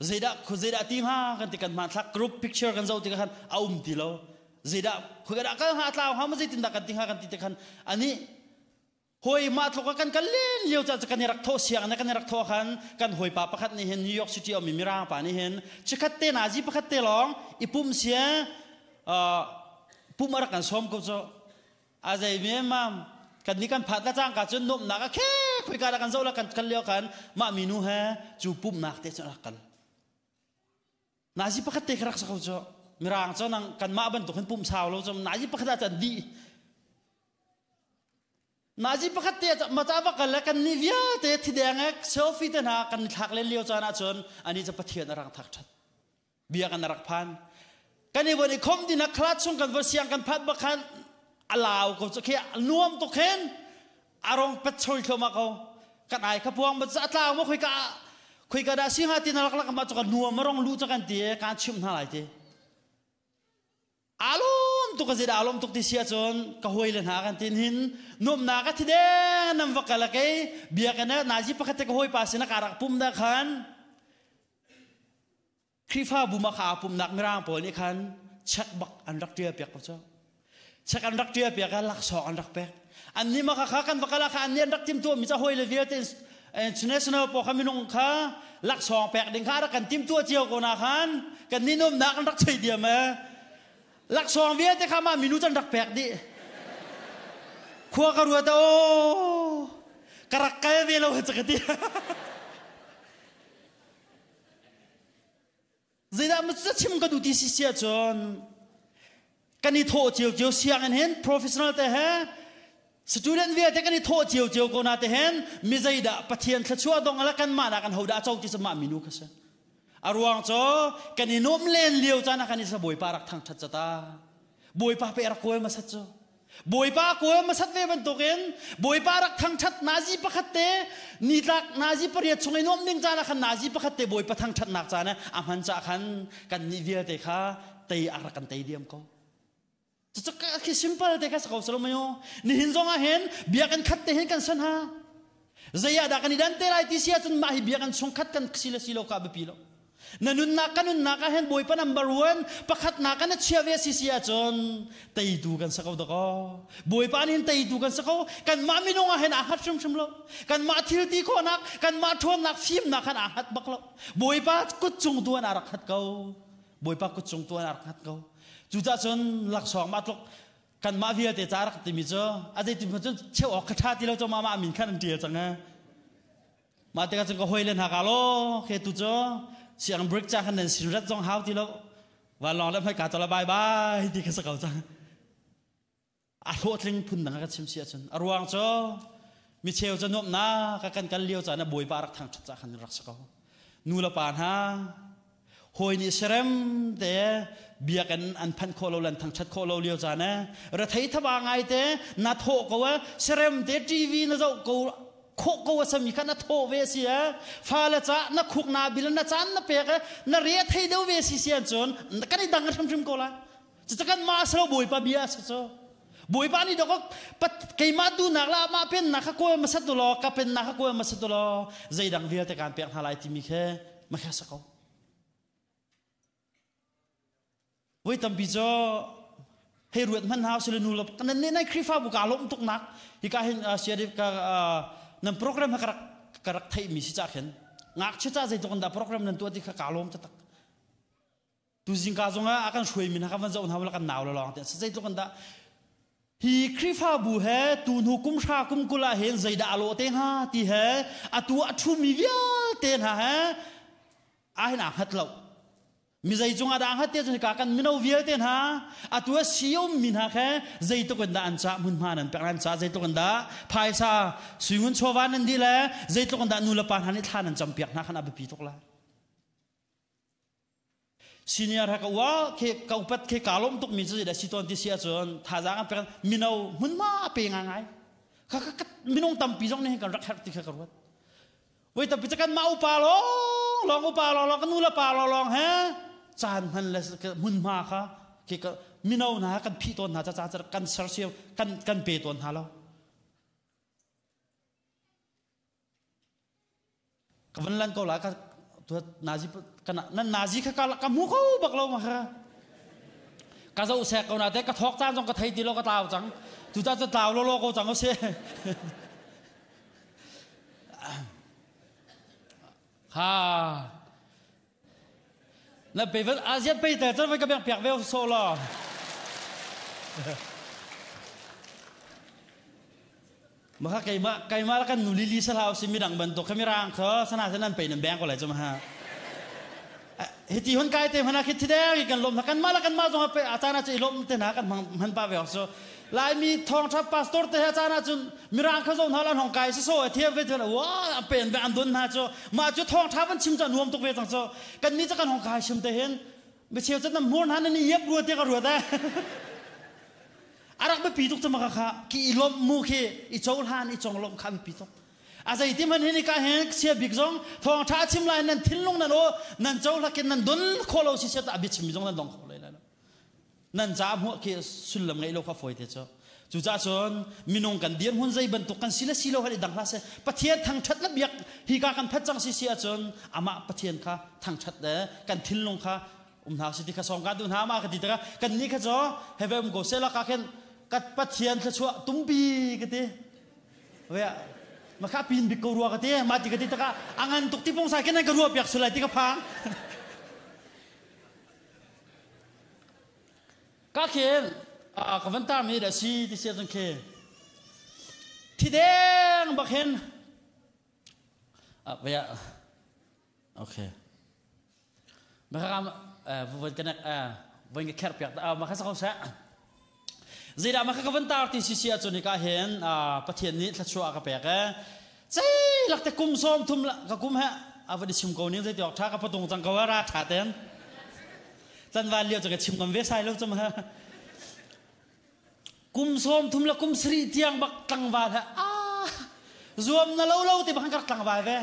zeidah zeidah ti hnga kan ti kan hmanthlak group picture kan zoh tikah khan a um ti lo zeidah khoi dah kal hnga tlau hnga ma zeitindah kan ti hnga kan ti te khan ani Hawi mah tluk ah kan kal len lio ca cu kan i rak thawh siang na kan i rak thawh khan kan hawipa pakhat nih hin New York City um mi mirang pa nih hin chikhat te nazi pakhat te lawng i pum sia pum a rak kan sawm ko cu a zei mi mam kan ni kan phat la cangka cun nuamhnak a khe khoika dah kan zoh la kan kal lio khan mah minu he cu pumhnak te cun a rak kal Nazi pakhat te kha rak sa ko cu mirang cu nang kanmah bantuk hin pum sau lo cu nazi pakhat ah cun dih. Nazi pakhat te ma ca va kal le kan nih vialte thideng e selfie te hna kan thlak len lio caan ahcun ani cu Pathian a rak thak ṭhat. Bia kan rak phan. Kan i von i khom dina class chung kan va siang kan phat bak khan a lau ko cu khi nuam tuk hin a rong pet choi thluahmah ko. Kan ai kha puang ba a tlau ma khoi ka khoi ka dah si hnga ti na lak lak ma cu ka nuam a rong lu cu kan ti kan chimh hna lai ti. Aa lawm tuk a zeidah aa lawm tuk ti si ahcun ka hawile hna kan tin hin nuamhnak a thi deng nan va kal a kei biakinn ah nazi pakhat te ka hawipa sin ah kaa rak pum dah khan Khrihfabu ma kha aa pumnak mirang pawl nih khan check bak an rak ṭial piak ko cu check an rak ṭial piak ah laksawng an rak pek annih ma kha kha kan va kal ah kha annih an rak timtuah mi ca hawile vialte international pawl kha minung kha laksawng pek ding kha rak kan timtuah cio ko na khan kan ni nuamnak an rak chei diam e laksawng vialte kha mah minu can rak pek dih khua ka ruat o ka rak kal ve lo ka ti Zeidah maw chim ka duh ti si si ahcun kan i thawh cio cio sianginn hin professional te he student vialte kan i thawh cio cio ko na te hin mi zeidah Pathian thluachuah dong ala kan mah nak an hodah co ti mah minu kha si a ruang cu kan i nuam len lio caan ah kan i sa Bawipa rak thangthat cata Bawipa pe rak kawl masat cu Bawipa kawl hmasat ve bantukin Bawipa rak thangṭhat nazi pakhat te nitlak nazi pariat chung i nuamh ding caan ah khan nazi pakhat te Bawipa thangṭhatnak caan ah a hman cah khan kan nih vialte kha tei a rak kan tei diam ko. Cucu khi simple te kha si ko salo mayo. Nihin zong ah hin biakinn khat te hin kan san ha. Zei ah dah kan i dan te lai ti si ahcun mah hi biakinn chungkhat kan si le si lo ka biapi lo. Na nunnak ka nunnak ah hin Bawipa number one pakhatnak ah na chia ve si si ahcun teitu kan si ko dakaw. Bawipa nih hin teitu kan si ko. Kanmah minung ah hin aa hngat hrimhrim lo. Kanmah thil ti khawhnak, kanmah ṭhawnnak, fimnak khan aa hngat bak lo. Bawipa kut cung tu an aa rak hngat ko. Bawipa kut cung tu an aa rak hngat ko. Cucaah cun laksawng mah tluk kanmah vialte ca rak timi cu a zeitin cun cheu awk kha ṭha ti lo cu mah mah min khan an ṭial cang eh. Mah tikah cun ka hawile hna ka law khe tu cu siang break ca khan nan sin rat zong hau ti lo vanlawng le hmai ka tola bye bye ti kha sa ko cang a hlawhtling phun dang ka chim si ahcun a ruang cu mi cheu cu nuamhnak ka kan kal lio caan ah bawipa rak thangṭhat ca khan rak si ko nu le pa hna hawi nih serem te biakinn an phanh khawh lo le an thangṭhat khawh lo lio caan eh rethei thaba ngai te na thawh ko eh serem te TV na zoh ko khawh ko a sami kha na thawh ve si eh fale ca na khuk na bil na caan na pek eh na re thei deuh ve si si cun kan i dang hrimhrim ko lai cucu kan mah salo bawipa bia a si cu bawipa nih dok keimah duhnak la mah pennak kha kawl hmasa tu law ka pennak kha kawl hmasa tu law zeidang vialte kaan pek hna lai timi khe ma kha sa ko Voi tampi cu hei ruat hman hau sile nu lo nan nih nai Khrihfabu ka lawm tuk nak hika hin siari ka nan program ha ka rak ka rak theih mi si ca khin ngakchia ca zeitluk in dah program nan tuah ti kha ka lawm taktak tu zingka zong ah a kan hruai mi hna ka van zoh hna wala kan nau le lawng te zeitluk in dah hi Khrihfabu he tu hnu kum hra kum kul ah hin zeidah a lawh te hnga ti he atu a ṭhumi vialte hna he a hin aa hngat lo mi zei cungah dah hngat te cun ka kan mino vialte hna atu a si ummi hna khe zeitluk in dah an cah hmunhma nan pek nan cah zeitluk in dah phaisa suingun chawva nan dih le zeitluk in dah nu le pa hna nih thla nan campiak hna khan a biapi tuk lai senior ha ka ua ke ka upat ke ka lawm tuk mi cu zeidah si tawn ti si ahcun thazaang an pek mino hmunhma a pe ngai kha kha minung tampi zong nih kan rak herh ti kha ka ruat Voi tampi cu kanmah upa lawng lawng upa lawng lawng kan nu le pa lawng lawng he caan hman le hmunhma kha khi ka mino hna kan phih tawn hna ca ca kan sersiam kan kan pe tawn hna lo. Ka van lan ko la ka nazi kana nan nazi kha ka ka mu ko bak lo ma kha ka zo sek ko na te ka thok caan zong ka thei ti lo ka tlau cang tu ta cu tlau lo lo ko cang o si Ha. Na pe vel aziat pe te cun vai ka beng piak ve so la. Maka keimah keimah kan nu lili salau si midang bantuk kha mirang kha sana nan pe nan beng ko lai chu ma. Hiti hun kai te hmana khi thide kan lom kan ma la kan ma zong pe achana chi lom te na kan man pa ve so. Laimi thawngtha pastor te he caan ahcun mirang kha zo hna lan hong kai si so a thiam ve thil wa a pen ve an don hna cu mah cu thawngtha van chim cu a nuam tuk ve cang cu kan ni cu kan hong kai chim te hin micheu cu nam hmur hna nan i iap rua te ka ruat eh a rak biapi tuk cu maka kha ki i lawmh mu khi i cohlan i conglawmh kha biapi tuk a zeiti hmanh hin ka hin sia bik zong thawngtha a chim lai nan thinlung nan aw nan cohlakin nan don khawh lo si sia ta bia chimmi zong nan dong kho lai lo nan ca hmuah khi sullam ngeih lo kha fawi te cu cucaah cun minung kan dirhmun zei bantuk kan si le si lo han i dang hlah seh Pathian thangṭhat le biak hi ka kan phat cang si si ahcun amah Pathian kha thangṭhat le kan thinlung kha um hna si ti kha sawm ka duh hna ma ka ti tikah kan nih kha cu heve um ko seh la ka khin ka Pathian thluachuah tumpi ka ti Wea makha pin bik ko rua ka ti ma ti ka ti takah angan tuk ti pung sai ken ka rua piak sulai ti ka phang Ka khin ka van tar mi da si ti sia cun khi thi deng bak hin vaya okay maka kam voi kanek voi ka kher piak ta maka sa ko sa zeidah maka ka van tar ti si sia cun ka hin Pathian nih thluachuah ka pek e Cei lak te kum sawm thum ka kum he a va chim ko ning zei ti awk tha ka patung cang ko ra tha ten tlanval lio cu ka chim ngam ve sai lo chum ha kum sawm thum le kum sari tiang bak tlangval he a zuam na lo lo ti bak kar tlangval ve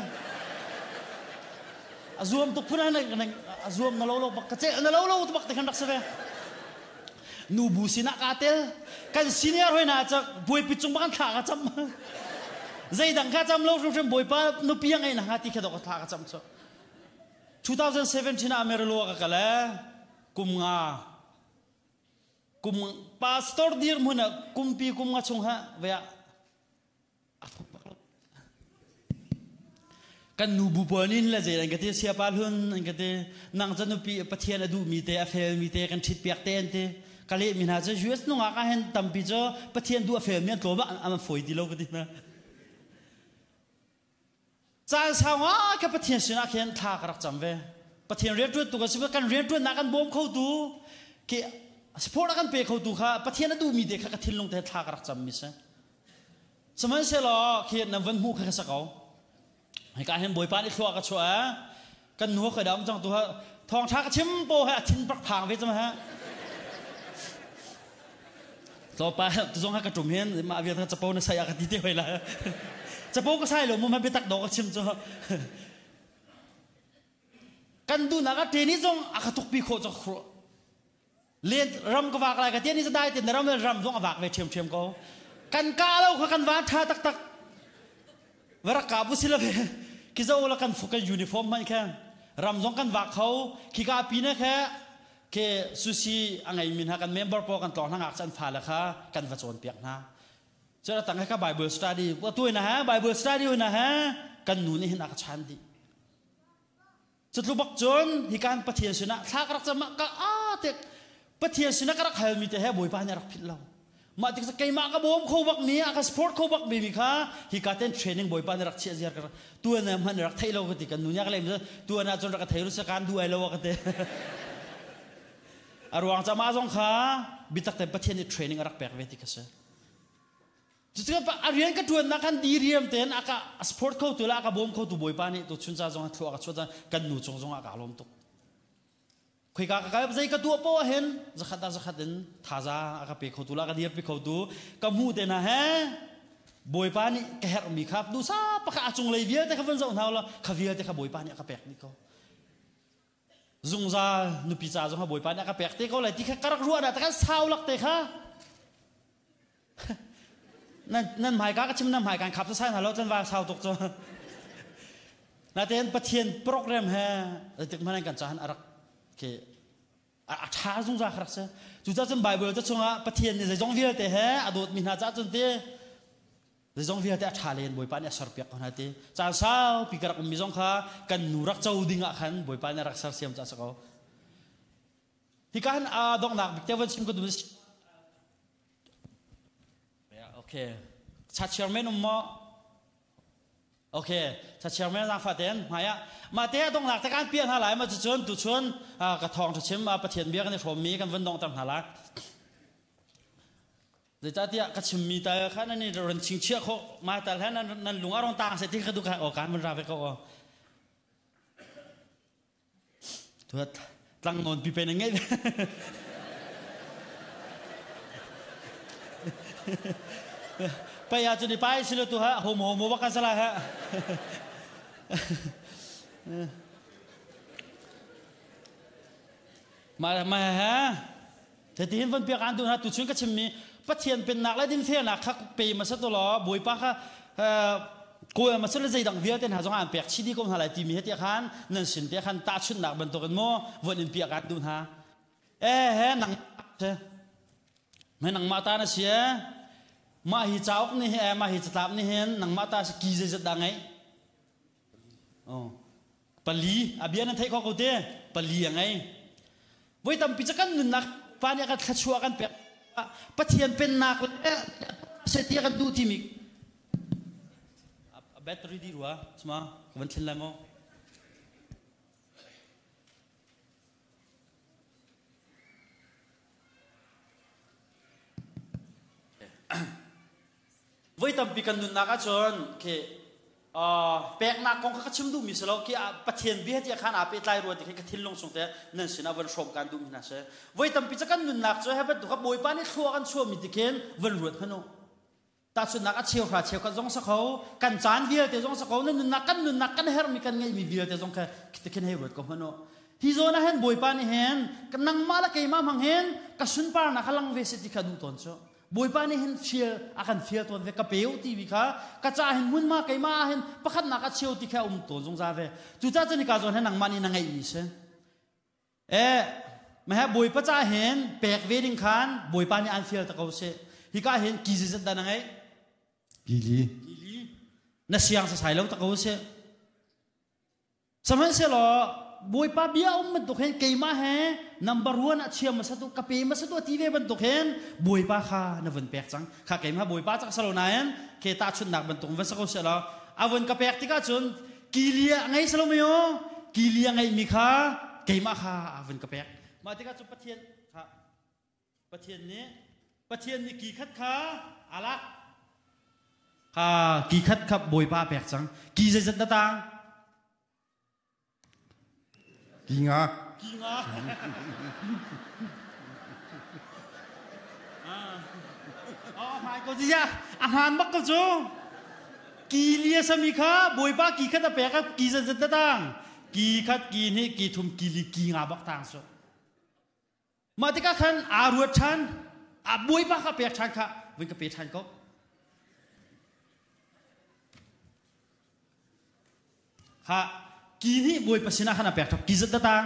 a zuam tuk phun a zuam na lo lo bak ka cel na lo lo bak te khan rak si ve Nu bu sinah kaa tel. Kan senior hoi hna cu buaipi cung bak an thla ka cam. Zeidang kha cam lo hrimhrim Bawipa nupi a ngeih na hnga ti kha dok thla ka cam cu. 2017 ah Amarillo ka kal e kum nga kum pastor dir hmun ah kumpi kum nga chung ha vea Kan nu bu pawl nih le zei an ka ti siapa hlun an ka ti nang cu nupi Pathian a duhmi te a felmi te kan ṭhit piak te an ti ka lehmi hna cu US nungak ah hin tampi cu Pathian duh a felmi an tlawm ah an fawi ti lo ka ti hna caan sau ngai ka Pathian sinah khin thla ka rak cam ve Pathian rianṭuan tu kan si kan rianṭuannak kan bawm kho tu ke support a kan pe kho tu kha Pathian a duhmi te kha ka thinlung te thla ka rak cam mi si Sihmanhsehlaw khi nan van hmuh kha ka sa ko. Hika hin Bawipa nih thlua ka chuah kan nu ka dam cang tu ha thawngtha ka chim po he a thin pak phang ve cang ha. Tlawpa tu zong ha ka tum hin mah vial kha capo na sai a ka ti te hoi la. Capo ka sai lo mu ma biatak do ka chim cu. Kan duhnak a te ni zong a ka tukpi khawh cak Len ram ka vak lai ka tian i dai te na ram le ram zong a vak ve ṭhiamṭhiam ko. Kan kah lo kha kan van ṭha taktak. Varak ka bu si lo ve. Ki zo la kan kan uniform hmanh kha ram zong kan vak kho. Khi ka pi na kha ke sushi a ngei mi hna kan member pawl kan tlawng hna ngak chan fa le kha kan va cawn piak hna. Cun tang ka Bible study tu na ha Bible study na ha kan nu nih hin a ka chan dih. Cutlu bak cun hikan Pathian sinah thla ka rak cam ah ka a te Pathian sinah ka rak halmi te he Bawipa nih a rak philh lo. Mah tik keimah ka bawm kho bak mi a ka support kho bak mi mi kha hika ten training Bawipa nih rak chiah ziar ka tuan ah hman rak theih lo ka ti kan nu nih a ka lem tuan ah cun rak ka thei ru sa kan du ai lo ka ti. A ruang ca mah zong kha bitak te Pathian nih training a rak pek ve ti kha si. Cucu a rian ka ṭuannak khan diriam tein a ka support khotu le a ka bawm khotu Bawipa nih tuchun ca zong ah thlua a ka chuah kan nu cung zong ah kaa lawm tuk. Khoika ka kal zei ka tuah poah hin zakhat ah zakhat in thazaang a ka pe khotu le a ka dirpi khotu ka hmuh te hna he Bawipa nih ka herhmi kha duhsa pakhat a cunglei vialte kha van zoh hna law kha vialte kha Bawipa nih a ka pek dih ko. Zungzal nupi ca zong kha Bawipa nih a ka pek te ko lai ti kha ka rak ruah dah kan sau lak te kha nan nan hmaika ka chim nan hmai kan khap sai hna lo chan va sau tuk cu natein pathian program he zeitik hmanh kan cahan arak ke a tha zungzal kha rak si cucaah cun bible ca chungah pathian nih zeizong vialte he a dawtmi hna caah cun ti zeizong vialte a tha len bawipa nih a serpiak ko hna ti caan saupi ka rak ummi zong kha kan nu rak co ding ah khan bawipa nih a rak sersiam ca si ko Hika hin a donghnak bik te van chim ka duh Okay. Cha chairman um maw? Okay. Cha chairman zaangfah ten hmai ah mah te a donghnak te kan piah hna lai ma cucun tuchun ka thawng tha chim Pathian bia kan i hrawm mi kan van dongter hna lai. Zeicahtiah ka chimmi tal kha nan i ron chingchiah khawh ma tal he nan nan lung a rong tang se ti ka duh kha aw kan van ra ve ko aw. Tuat tlang nawn pi pe na ngei. Pai ah cun i pai silo tu ha hom hom wa ka sala ha. Ma ma ha Hitihin von piak an duh hna tuchun ka chimmi Pathian pennak le dinfelnak kha pe hmasa tu law Bawipa kha kawl hmasa le zeidang vialte hna zong an pek chih dih ko hna lai timi he tiah khan nan sin te khan tahchunhnak bantukin maw von in piak an duh hna. Eh he nang me nangmah ta na si e mah hi cauk nih hi mah hi catlap nih hin nangmah ta si ki zeizat dah ngeih Oh. Pali a bia nan theih kho ko te pali a ngei. Voi tampi cu kan nunnak pa nih a kan thluachuah kan pek Pathian pennak le se tia kan duh timi a battery di rua sma ka van thlen lai maw Voi tampi kan nunnak ahcun khi peknak kong kha ka chim duhmi si lo khi Pathian bia tiah khan aa pehtlai rua ti khi ka thinlung chung te nan sinah van hrawm kaan duhmi hna si. Voi tampi cu kan nunnak cu he bantuk Bawipa nih thlua kan chuahmi ti khin van ruat hmanh u. Tahchunhnak a cheuhra cheukhat zong sa kho, kan caan vialte zong sa kho, nan nunnak kan nunnak kan herhmi kan ngeihmi vialte zong kha ti khin hei ruat ko hmanh u. Hi zawn ah hin Bawipa nih hin nangmah le keimah hmang hin ka sunparnak kha lang ve seh ti kha duh tawn cu. Bawipa nih hin fial a kan fial tawn ve ka peu timi kha ka ca hin hmunhma keimah ah hin pakhatnak a cheu ti kha um tawn zungzal ve cucaah cun hika zawn hin nangmah nih na ngeihmi si eh mahe Bawipa ca hin pek ve ding khan Bawipa nih an fial ta ko si hika hin ki zizat dah na ngeih Kili. Kili. Na siang sasai lo ta ko si Sihmanhsehlaw Bawipa bia um bantuk hin keimah he number one ah chia hmasa tu ka pe hmasa tu ti ve bantuk hin Bawipa kha na vun pek cang kha keimah Bawipa cak salo nain ke tahchunhnak bantuk van sa ko seh law a vun ka pek tikah cun kilia ngei salo mayo kilia ngei mi kha keimah kha a vun ka pek mah tikah cu Pathian kha Pathian nih Pathian nih ki khat kha a lak kha ki khat kha Bawipa a pek cang ki zeizat na tang ki nga ki nga Oh my ko ya a hman bak ko cu ki lia sami kha Bawipa ki khat a pek ki zeizat na tang ki khat ki hnih ki thum ki li ki nga bak tang su Mah tikah khan aa ruat ṭhan, a bawipa kha pek ṭhan kha vun ka pe ṭhan ko. Kha ki nih bawipa sinah khan a pek ṭhan. Ki zat datang.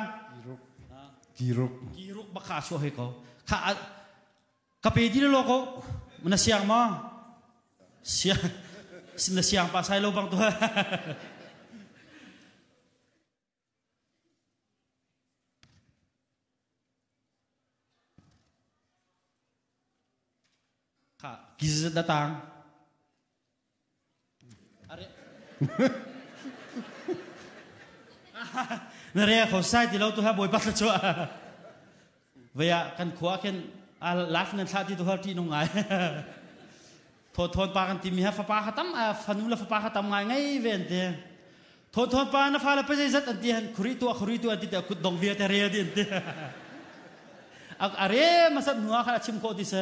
Ki ruk. Ki ruk bak kha a chuah hoi ko. Kha ka pe di lo ko. Na siang maw? Siang na siang pa sai lo bang tu. Kha ki da tang. Are. Na re kho sai ti lo tu ha bawipa thla chu. Vaya kan khua khin a life nan thla ti tu har ti nung ngai. Thaw thawn pa kan timi ha fapa kha tam fanu le fapa kha tam ngai ngei ve an ti. Thaw thawn pa na fale pa zeizat an ti han khuri tu khuri tu an ti te kut dong vialte re di an ti. A re masat hnu ah khan a chim khawh ti si.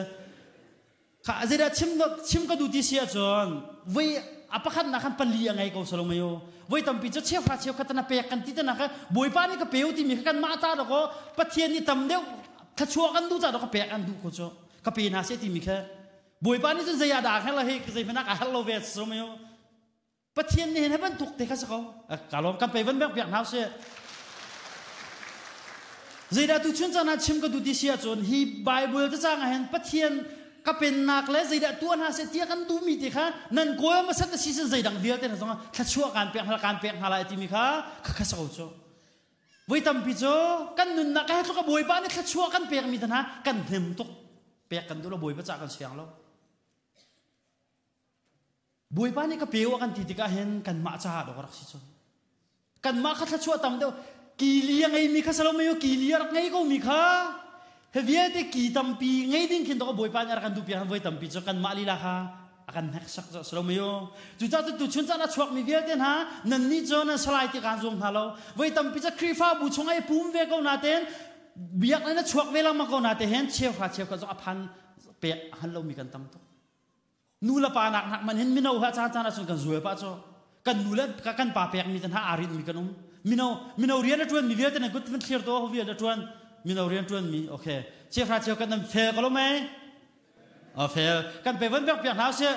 Kha zeidah chim chim ka duh ti si ahcun voi a pakhat nak khan pali a ngei ko salo mayo. Voi tampi cu cheuhra cheukhat na pek kan ti te nak Bawipa nih ka peu timi kha kan mah ta dawk Pathian nih tam deuh thluachuah kan duh ca dawk ka pek an duh ko cu ka pe hna seh timi kha Bawipa nih cun zei ah dah a herh lo hi zei hmanh ah ka herh lo ve so mayo Pathian nih hin bantuk te kha si ko ka lawm kan pei van bek piak hna usih zeidah tu chun caan ah chim ka duh ti si ahcun hi Bible te cang ah hin Pathian ka pennak le zeidah tuah hna seh tiah kan duhmi te kha nan kawl hmasat a si sin zeidang vialte hna zongah thluachuah kan pek hna kan pek hna lai timi kha kha kha si ko cu voi tampi cu kan nunnak he tluk a bawipa nih thluachuah kan pekmi te hna kan hnem tuk pek kan duh lo bawipa cah kan siang lo bawipa nih ka peu a kan ti tikah hin kanmah caah dawk rak si cun kanmah kha thluachuah tam deuh kili a ngeimi kha salo mei kili a rak ngei ko mi kha. Hi vialte ki tampi ngei ding khin to Bawipa nih a rak kan duh piak voi tampi cu kanmah lila kha a kan hneksak cu si lo mei u. Cucaah cu tuchun caan a chuakmi vialte hna nannih cu nan salai ti kaan zuam hna lo. Voi tampi cu Khrihfabu chung ah i pum ve ko natein biakinn a chuak ve lengmang ko nate hin cheuhra cheukhat zong a phan pek a hngal lomi kan tam tuk. Nu le pa nak nak man hin mino ha caan caan ahcun kan zual pah cu kan nu le kan pa pek mi hna aa rinh mi kan um. Mino mino rian a tuan mi vialte nan kut van thlir to ho vial a tuan mino rian tuan mi okay cheuhra cheukhat nan fel ko lo mei a fel kan pe van pek piak hna sih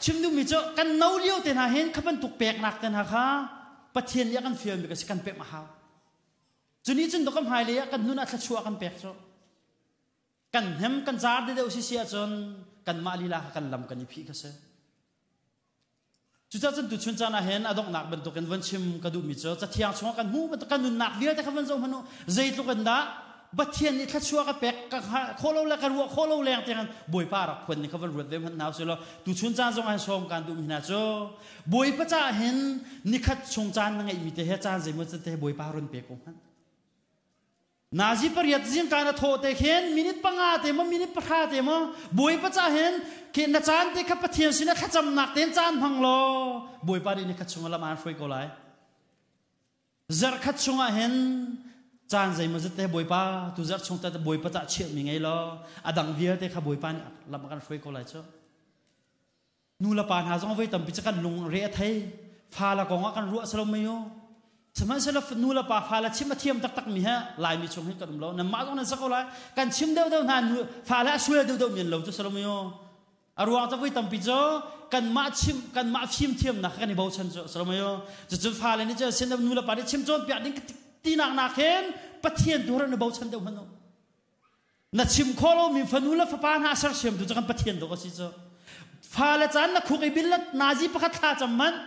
chim duhmi cu kan no lio te hna hin kha bantuk peknak te hna kha Pathian nih a kan fialmi ka si kan pek a hau cu nih cun kan hmailei ah kan nun ah thluachuah kan pek cu kan hnem kan car deuh si si ahcun kanmah lila kha kan lam kan i phih kha si Cucaah cun tuchun caan ah hin a donghnak bantukin von chim ka duhmi cu Cathiang chungah kan hmuh bantuk kan nunnak vialte kha von zoh hmanh u. Zeitluk in dah Pathian nih thluachuah ka pek ka khawh lo le ka ruah khawh lo leng tiang Bawipa rak phuan ni kha von ruat ve hmanh hna usih law tuchun caan zong ah hin sawm kaan duhmi hna cu Bawipa caah hin nikhat chung caan na ngeihmi te he caan zeimaw te he Bawipa run pe ko hmanh. Nazi pariat zingka na thawh te khin minute panga te maw minute pahra te maw Bawipa ca hin khi na caan te kha Pathian sinah thlacamnak tein caan hmang law Bawipa nih nikhat chungah lam aan hruai ko lai. Zarh khat chungah hin caan zeimawzat te Bawipa tu zarh chung te Bawipa ca chiahmi ngei law a dang vialte kha Bawipa nih lam a kan hruai ko lai cu. Nu le pa hna zong voi tampi cu kan lung re a thei. Fa le kong ah kan ruah salo mei u. Sihmanhsehlaw nu le pa fa le chim a thiam taktak mi he Laimi chung hin kan um lo. Nanmah zong nan sa ko lai. Kan chim deuhdeuh hna nu fa le a sual deuhdeuh men lo cu salo mei u. A ruang cu voi tampi cu kanmah chim kanmah fim thiamnak kan i bochan cu salo mei u. Cucun fa le nih cun sin nu le pa nih chim cawnpiak ding tinak nak hin Pathian tu ran i bochan deuh hmanh u. Na chim khawh lomi fanu le fapa hna sersiamtu cu kan Pathian dawh a si cu. Fale caan na khuk i bil le nazi pakhat thla cam hmanh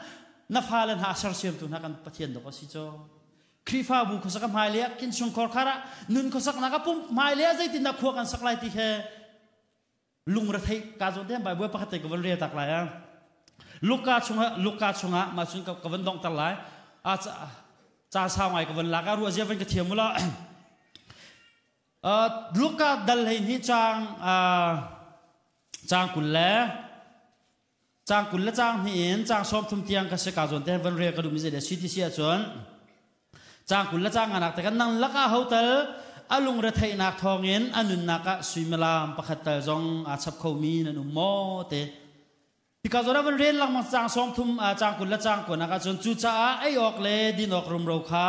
na fale hna sersiamtu hna kan Pathian dawh a si cu. Khrihfabu khuasak a hmailei ah innchungkhar khar ah nun khuasaknak a pum hmailei ah zeitindah khua kan sak lai ti he lungrethei ka zawn te Bible pakhat te ka van rel tak lai ah Luka chungah Luka chungah mah cun ka van dongter lai a ca sau ngai ka van lak a ruah zia van ka thiam ula Luka dal 12 caang caang 20 le caang 20 le caang hnih in caang 30 tiang ka si ka zawn te van rel ka duhmi zei si ti si ahcun caang 20 le caang nganak te kan nang lakah hotel a lungretheihnak thawngin a nunnak ah suimilam pakhat tal zong aa chap khomi nan um maw te Hika zawn ah van rel lengmang caang 30 caang 20 le caang kuanak ahcun cucaah ei awk le din awk rumro kha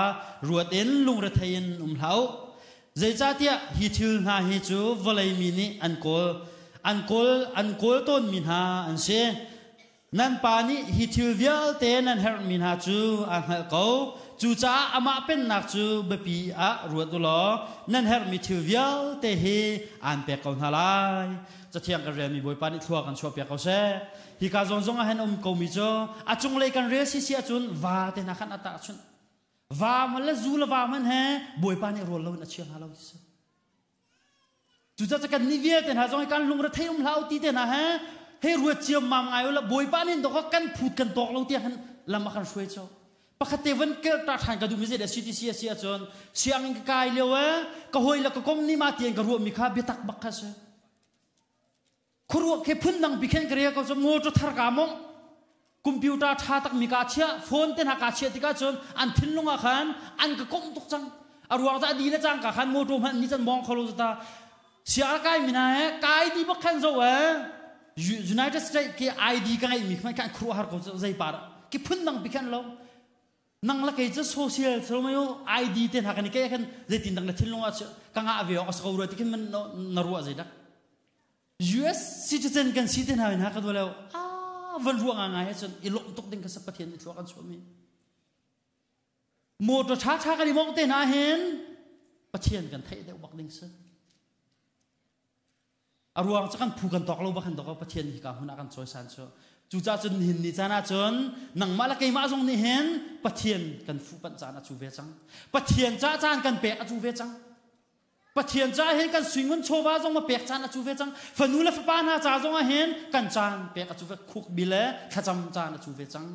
ruat in lungrethei in um hlah u. Zeicahtiah hi thil hna hi cu vawlei mi nih an kawl an kawl an kawl tawnmi hna an si. Nan pa nih hi thil vialte nan herhmi hna cu aa hngalh ko. Cucaah amah pennak cu biapi ah ruat u law nan herhmi thil vialte hi aan pek ko hna lai. Cathiang kan relmi Bawipa nih thlua kan chuahpiak ko seh. Hika zawn zong ah hin um komi cu a cunglei kan rel sisi ahcun va te hna khan a tahchunh. Va hman le zu le va hman he Bawipa nih rawl loin a chia hna lo ti si. Cucaah kan nih vialte hna zong hi kan lungre thei um hlah u ti te hna he hei ruat ciammam ngai u la Bawipa nih dok kan phut kan tawk lo tiah khan lam a kan hruai cu. Pakhat te van kel ta ṭhan ka duhmi zei dah CTC a si ahcun sianginn ka kai lio e ka hawi le ka kom nih ma tian ka ruahmi kha biatak bak kha si. Khuaruah khi phundang pi khen ka rel ko cu motor thar ka mong computer ṭha tak mi ka chiah phone te hna ka chiah tikah cun an thinlung ah khan an ka komh tuk cang a ruang ca di le cang ka khan motor hmanh ni can mong kho lo ta sia kai mi na he kai di bak khan zo e United States ke ID ka ngeih mi khan kan khuruah har ko zei par ki phundang pi khan lo Nang le kei cu social thil mei ID te hna kan i ke khan zeitin dang na thinlung ah ka ngah ve awk a si ko rua ti khin man na ruah zei dak. US citizen kan si te hna in ha ka duh lo ah van ruah nga ngai ahcun i lawmh tuk ding ka sa Pathian nih thlua kan chuah mi. Motor tha tha kan i mongh te hna hin Pathian kan theih deuh bak ding si. A ruang cu kan phu kan tawk lo bak kan tawk Pathian hi ka hmun ah kan cawisan cu. Cucaah cun nihin ni caan ah cun nangmah le keimah zong nih hin Pathian kan fuhpanh caan a cu ve cang. Pathian ca caan kan pek a cu ve cang. Pathian ca hin kan suingun chawva zong ma pek caan a cu ve cang. Fanu le fapa hna ca zong ah hin kan caan pek a cu ve khuk bi le thlacam caan a cu ve cang.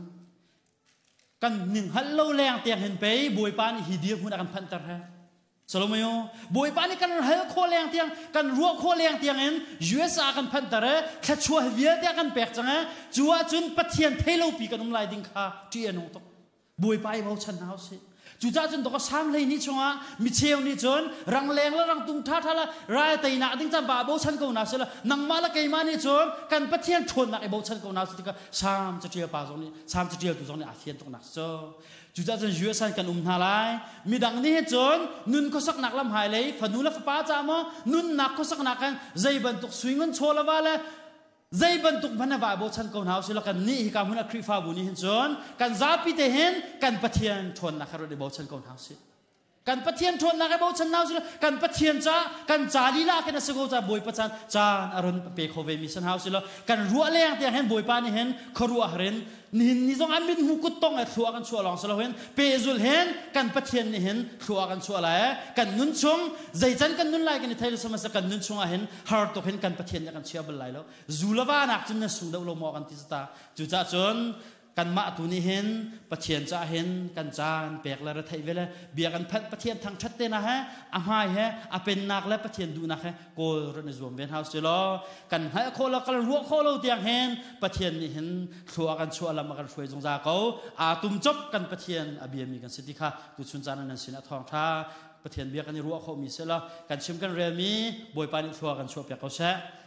Kan ning hal lo leng tiang hin pei Bawipa nih hi dirhmun a kan phanhter he. Salomayo, Bawipa nih kan hal khawh leng tiang, kan ruah khawh leng tiang in USA kan phanter e, thluachuah vialte kan pek cang e, cu ahcun Pathian theilopi kan um lai ding kha ṭih a nung tuk. Bawipa i bochan hna usih. Cucaah cun dawk sam hlei ni chungah micheu nih cun rangleng le rangtum ṭhaṭha le ral teinak ding caan va bochan ko hna sila nangmah le keimah nih cun kan Pathian ṭhawnnak i bochan ko hna si tikah Salm caṭial pa zong nih Salm caṭialtu zong nih aa fian tuknak cu. Cucaah cun US ah kan um hna lai. Midang nih hin cun nun khuasaknak lam hai lei fanu le fapa ca maw nunnak khuasaknak kan zei bantuk sui ngun chaw le va le zei bantuk hmanh va bochan ko hna usih kan nih hika hmun ah Khrihfabu nih hin cun kan zapi te hin kan Pathian ṭhawnnak kha ruat i bochan ko hna usih. Kan Pathian ṭhawnnak i bochan hna usih kan Pathian ca kan ca lila khin a si ko ca Bawipa caan caan a run pe kho ve mi san hau si lo kan ruah leng tiang hin Bawipa nih hin khuaruah harin nihin ni zong an mit hmu kut tong e thlua kan chuah lawng si lo hin pehzul hin kan Pathian nih hin thlua kan chuah lai kan nun chung zeican kan nun lai kan i thei lo sama kan nun chung ah hin har tuk hin kan Pathian nih kan chia bal lai lo zu la va nak cun na sung deuh lo maw kan ti ta cucaah cun kanmah tu nih hin Pathian caah hin kan caan pek le retheih ve le bia kan phanh Pathian thangṭhat te na he a hmai he a pennak le Pathian duhnak he kawl ran i zuam ve hna usih law kan hngalh khawh lo kan ruah khawh lo tiang hin Pathian nih hin thlua kan chuah lam a kan hruai zungzal ko aa tum cop kan Pathian a biami kan si ti kha tuchun caan ah nan sin ah thawngṭha Pathian bia kan i ruah khawhmi si law kan chim kan relmi Bawipa nih thlua kan chuah piak ko seh.